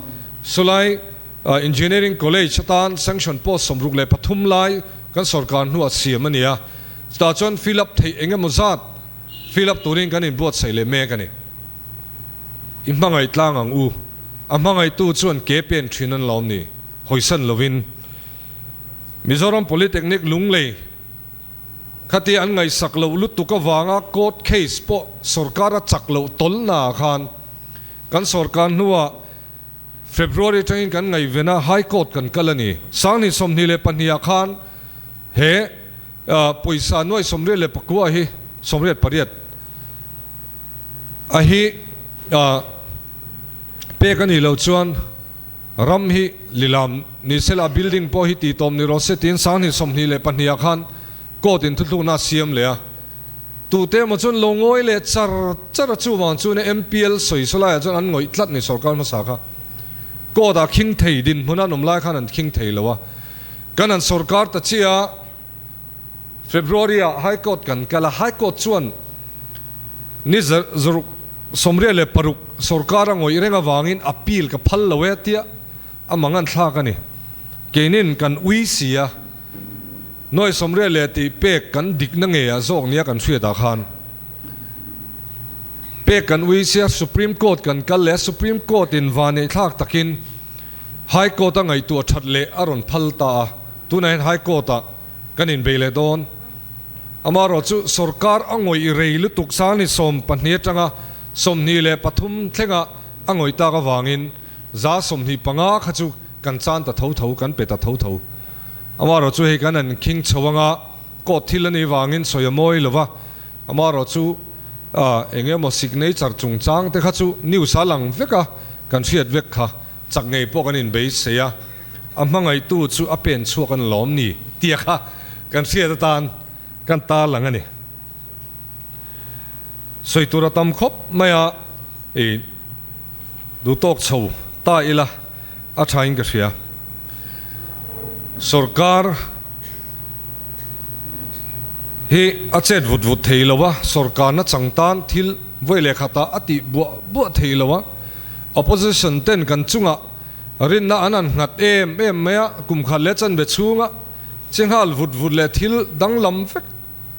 Sawlai Engineering College atan sanction post 63 lai kan sorkar hnuah siam a ni a, chutah chuan fill up theih eng emaw zat Fill up turin kan inbuatsaih leh mek a ni. I hmangaih tlang ang u. A hmangaihtu chuan ke pen thin an lawm ni. Hawisan lovin. Mizoram Polytechnic Lunglei khatia an ngaihsak loh lutuk avanga court case pawh sorkar a chak loh tawlhnaah khan kan sorkar hnuah February atangin kan ngaihven a, High Court kan kal a ni. 2022 ah khan he pawisa nuai 89 hi, 88, a hi pek a nih loh chuan ram hi lilam ni se la, building pawh hi tihtawm ni rawh se tiin 2022 ah khan court in thuthlukna a siam leh a. Tute emaw chuan lo ngawi leh char char a, chuvang chuan MPL sawi saw laiah chuan an ngawih tlat ni sorkar hmasa kha. Court ah khing thei dinhmun an awm lai khan an khing thei lo a. Kan han sorkar ta chiah a, February ah High Court kan kal a, High Court chuan ni zaruk 86 sorkar a ngawih reng avangin appeal ka phal lo e tia a mang an thlak a ni. Keinin kan ui si a. Nuai sawmriat leh tih pek kan dikna nge a zawk nia kan hriat ah khan pek kan ui sia Supreme Court kan kal leh a Supreme Court in vanneih thlak takin High Court a ngaihtuah that leh a rawn phal ta a, tunah hian High Court ah kan inbei leh dawn. Amaherawh chu sorkar a ngawih rei lutuk sangni 12 atanga 23 thlenga a ngawih tak avangin 25% kha chu kan chan ta tho tho, kan pe ta tho tho. Amaherawh chu hei kan han khing chho anga court thil a nih vangin sawi a mawi lo va, amaherawh chu eng emaw signature chungchang te kha chu news a lang vek a, kan hriat vek kha chak ngei pawh kan inbeisei a, a hmangaihtu chu a pen chhuak an lawm ni tia kha kan hriat atan kan tarlang a ni. Sawi tur a tam khawp mai a, i duhtawk chho ta ila a thain ka hria. Sorkar hi a chet vut vut thei lo a, sorkarna chang tan thil vawi leh khatah a tih buah buah thei lo a, opposition ten kan chungah rinna an han nghat em em mai a, kum khat leh chanve chhunga che nghal vut vut leh thil danglam vek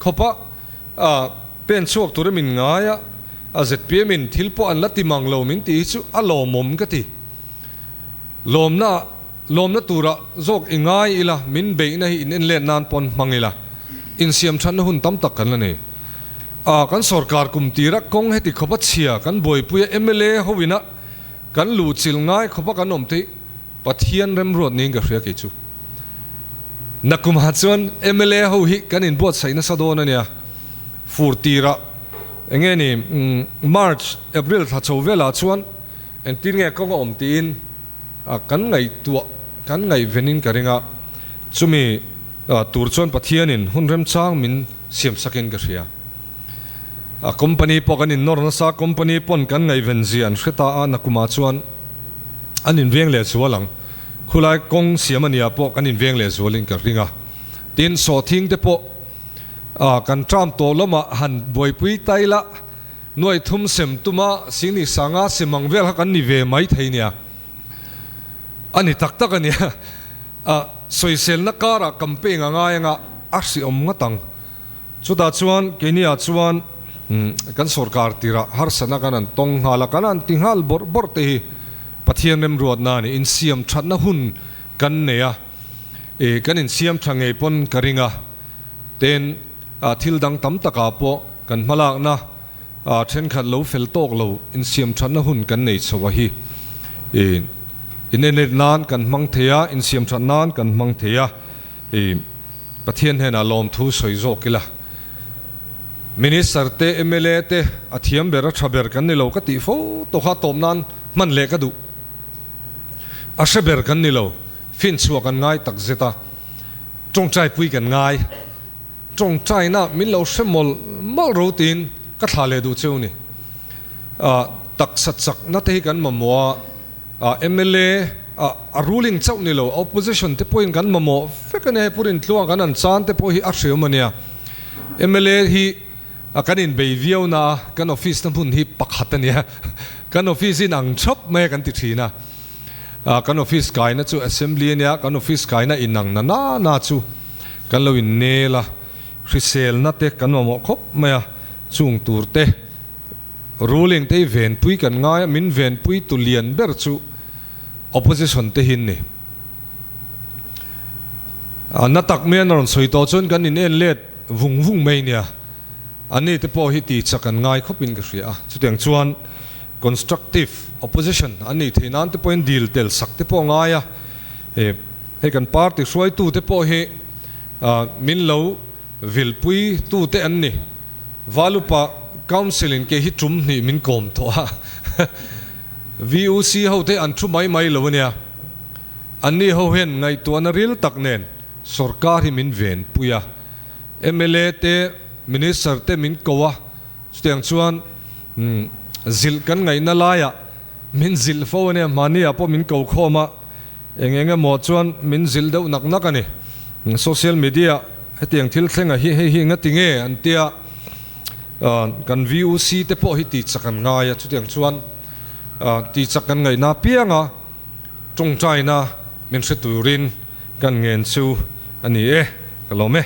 khawpa pen chhuak tura min ngai a, a zpm in thil pawh an la ti mang lo min tih hi chu a lawmawm ka ti. Lawmna lawmna tura zawk i ngai ila min beihna hi in en let nan pawn hmang ila insiam thatna hun tam tak kan la nei. A kan sorkar kum tira kawng heti khawpa chhia kan buaipui a mla ho ina kan luhchilh ngai khawpa kan awm theih Pathian remruat niin ka hria kei chu. Nakumah chuan mla ho hi kan inbuatsaih nasa dawn a nia. Fur tirah eng nge ni March, April thla chho velah chuan engtin nge kawng a awm tiin kan ngaihtuah kan ngaihvenin ka ring a. Chumi tur chuan Pathianin hun remchang min siamsakin ka hria. A company pawh kan innawr nasa, company pawn kan ngaihven zia an hre ta a, nakumah chuan an inveng leh zual ang. Khulai kawng siam a nia pawh kan inveng leh zualin ka ring a. Tin, sawhthing te pawh kan term tawh lamah han buaipui ta ila, nuai thum sem tuma singni sanga sem ang vel kha kan ni ve mai thei nia. A ni tak tak a nia. Sawiselna karah campaign a ngai anga a hriawm ngawt ang. Chutah chuan keiniah chuan kan sorkar tirah harsatna kan han tawng nghal a, kan han ti nghal bawrh bawrh te hi Pathian remruatna a ni. Insiam thatna hun kan nei a, kan insiam tha ngei pawn ka ring a, tin thil dang tam takah pawh kan hmalakna thenkhat lo fel tawk lo insiam thatna hun kan nei chho a hi. Inenlet nan kan hmang thei a, insiam that nan kan hmang thei a. I Pathian hnenah lawmthu sawi zawk ila. Minister te, mla te a thiam ber a tha ber kan ni lo ka tih fo tawh kha tawp nan hman leh ka duh. A hre ber kan ni lo, finchhuah kan ngai tak zet a, tawngtai pui kan ngai. Tawngtaina min lo hre mawlh mawlh ro tiin ka thlah leh duh cheu ni. Taksa chakna te hi kan mamawh a. Mla a ruling chauh ni lo, opposition te pawhin kan mamawh vek a nia, hei Pu Rintluanga kan han chan te pawh hi a hriam a nia. Mla hi kan inbei viau na a, kan office na hmun hi pakhat a nia, kan office in ang thap mai a kan ti thin a. Kan office kaina chu assembly a nia, kan office kaina inang na na na chu kan lo innel a, hriselna te kan mamawh khawp mai a, chung tur te. Ruling te hi venpui kan ngai a, min venpui tu lian ber chu opposition te hi an ni. A na tak mai an rawn sawi tawh chuan kan in en let vung vung mai nia. Anni te pawh hi ti chak an ngai khawp in ka hria a, chutiang chuan constructive opposition an nih theih nan te pawhin dil tel sak te pawh a ngai a, hei kan party hruaitu te pawh hi min lo Vilpui tute an ni. Valupa Council in kei hi tum hnih min kawm tawh a. VUC ho te an thu mai mai lo ania. Anni ho hian ngaihtuahna ril tak nen sorkar hi min venpui a. Mla te, Minister te min ko a. Chutiang chuan zilh kan ngaihna laiah min zilh fo ania. Mahni ah pawh min ko khawm a. Eng eng emaw chuan min zilh deuh nak nak a ni. Social media hetiang thil thlengah hi hei hi engati nge an tia kan VUC te pawh hi tih chak an ngai a, chutiang chuan tih chak kan ngaihna apianga tawngtaina min hre turin kan ngen chu a ni e, ka lawm e.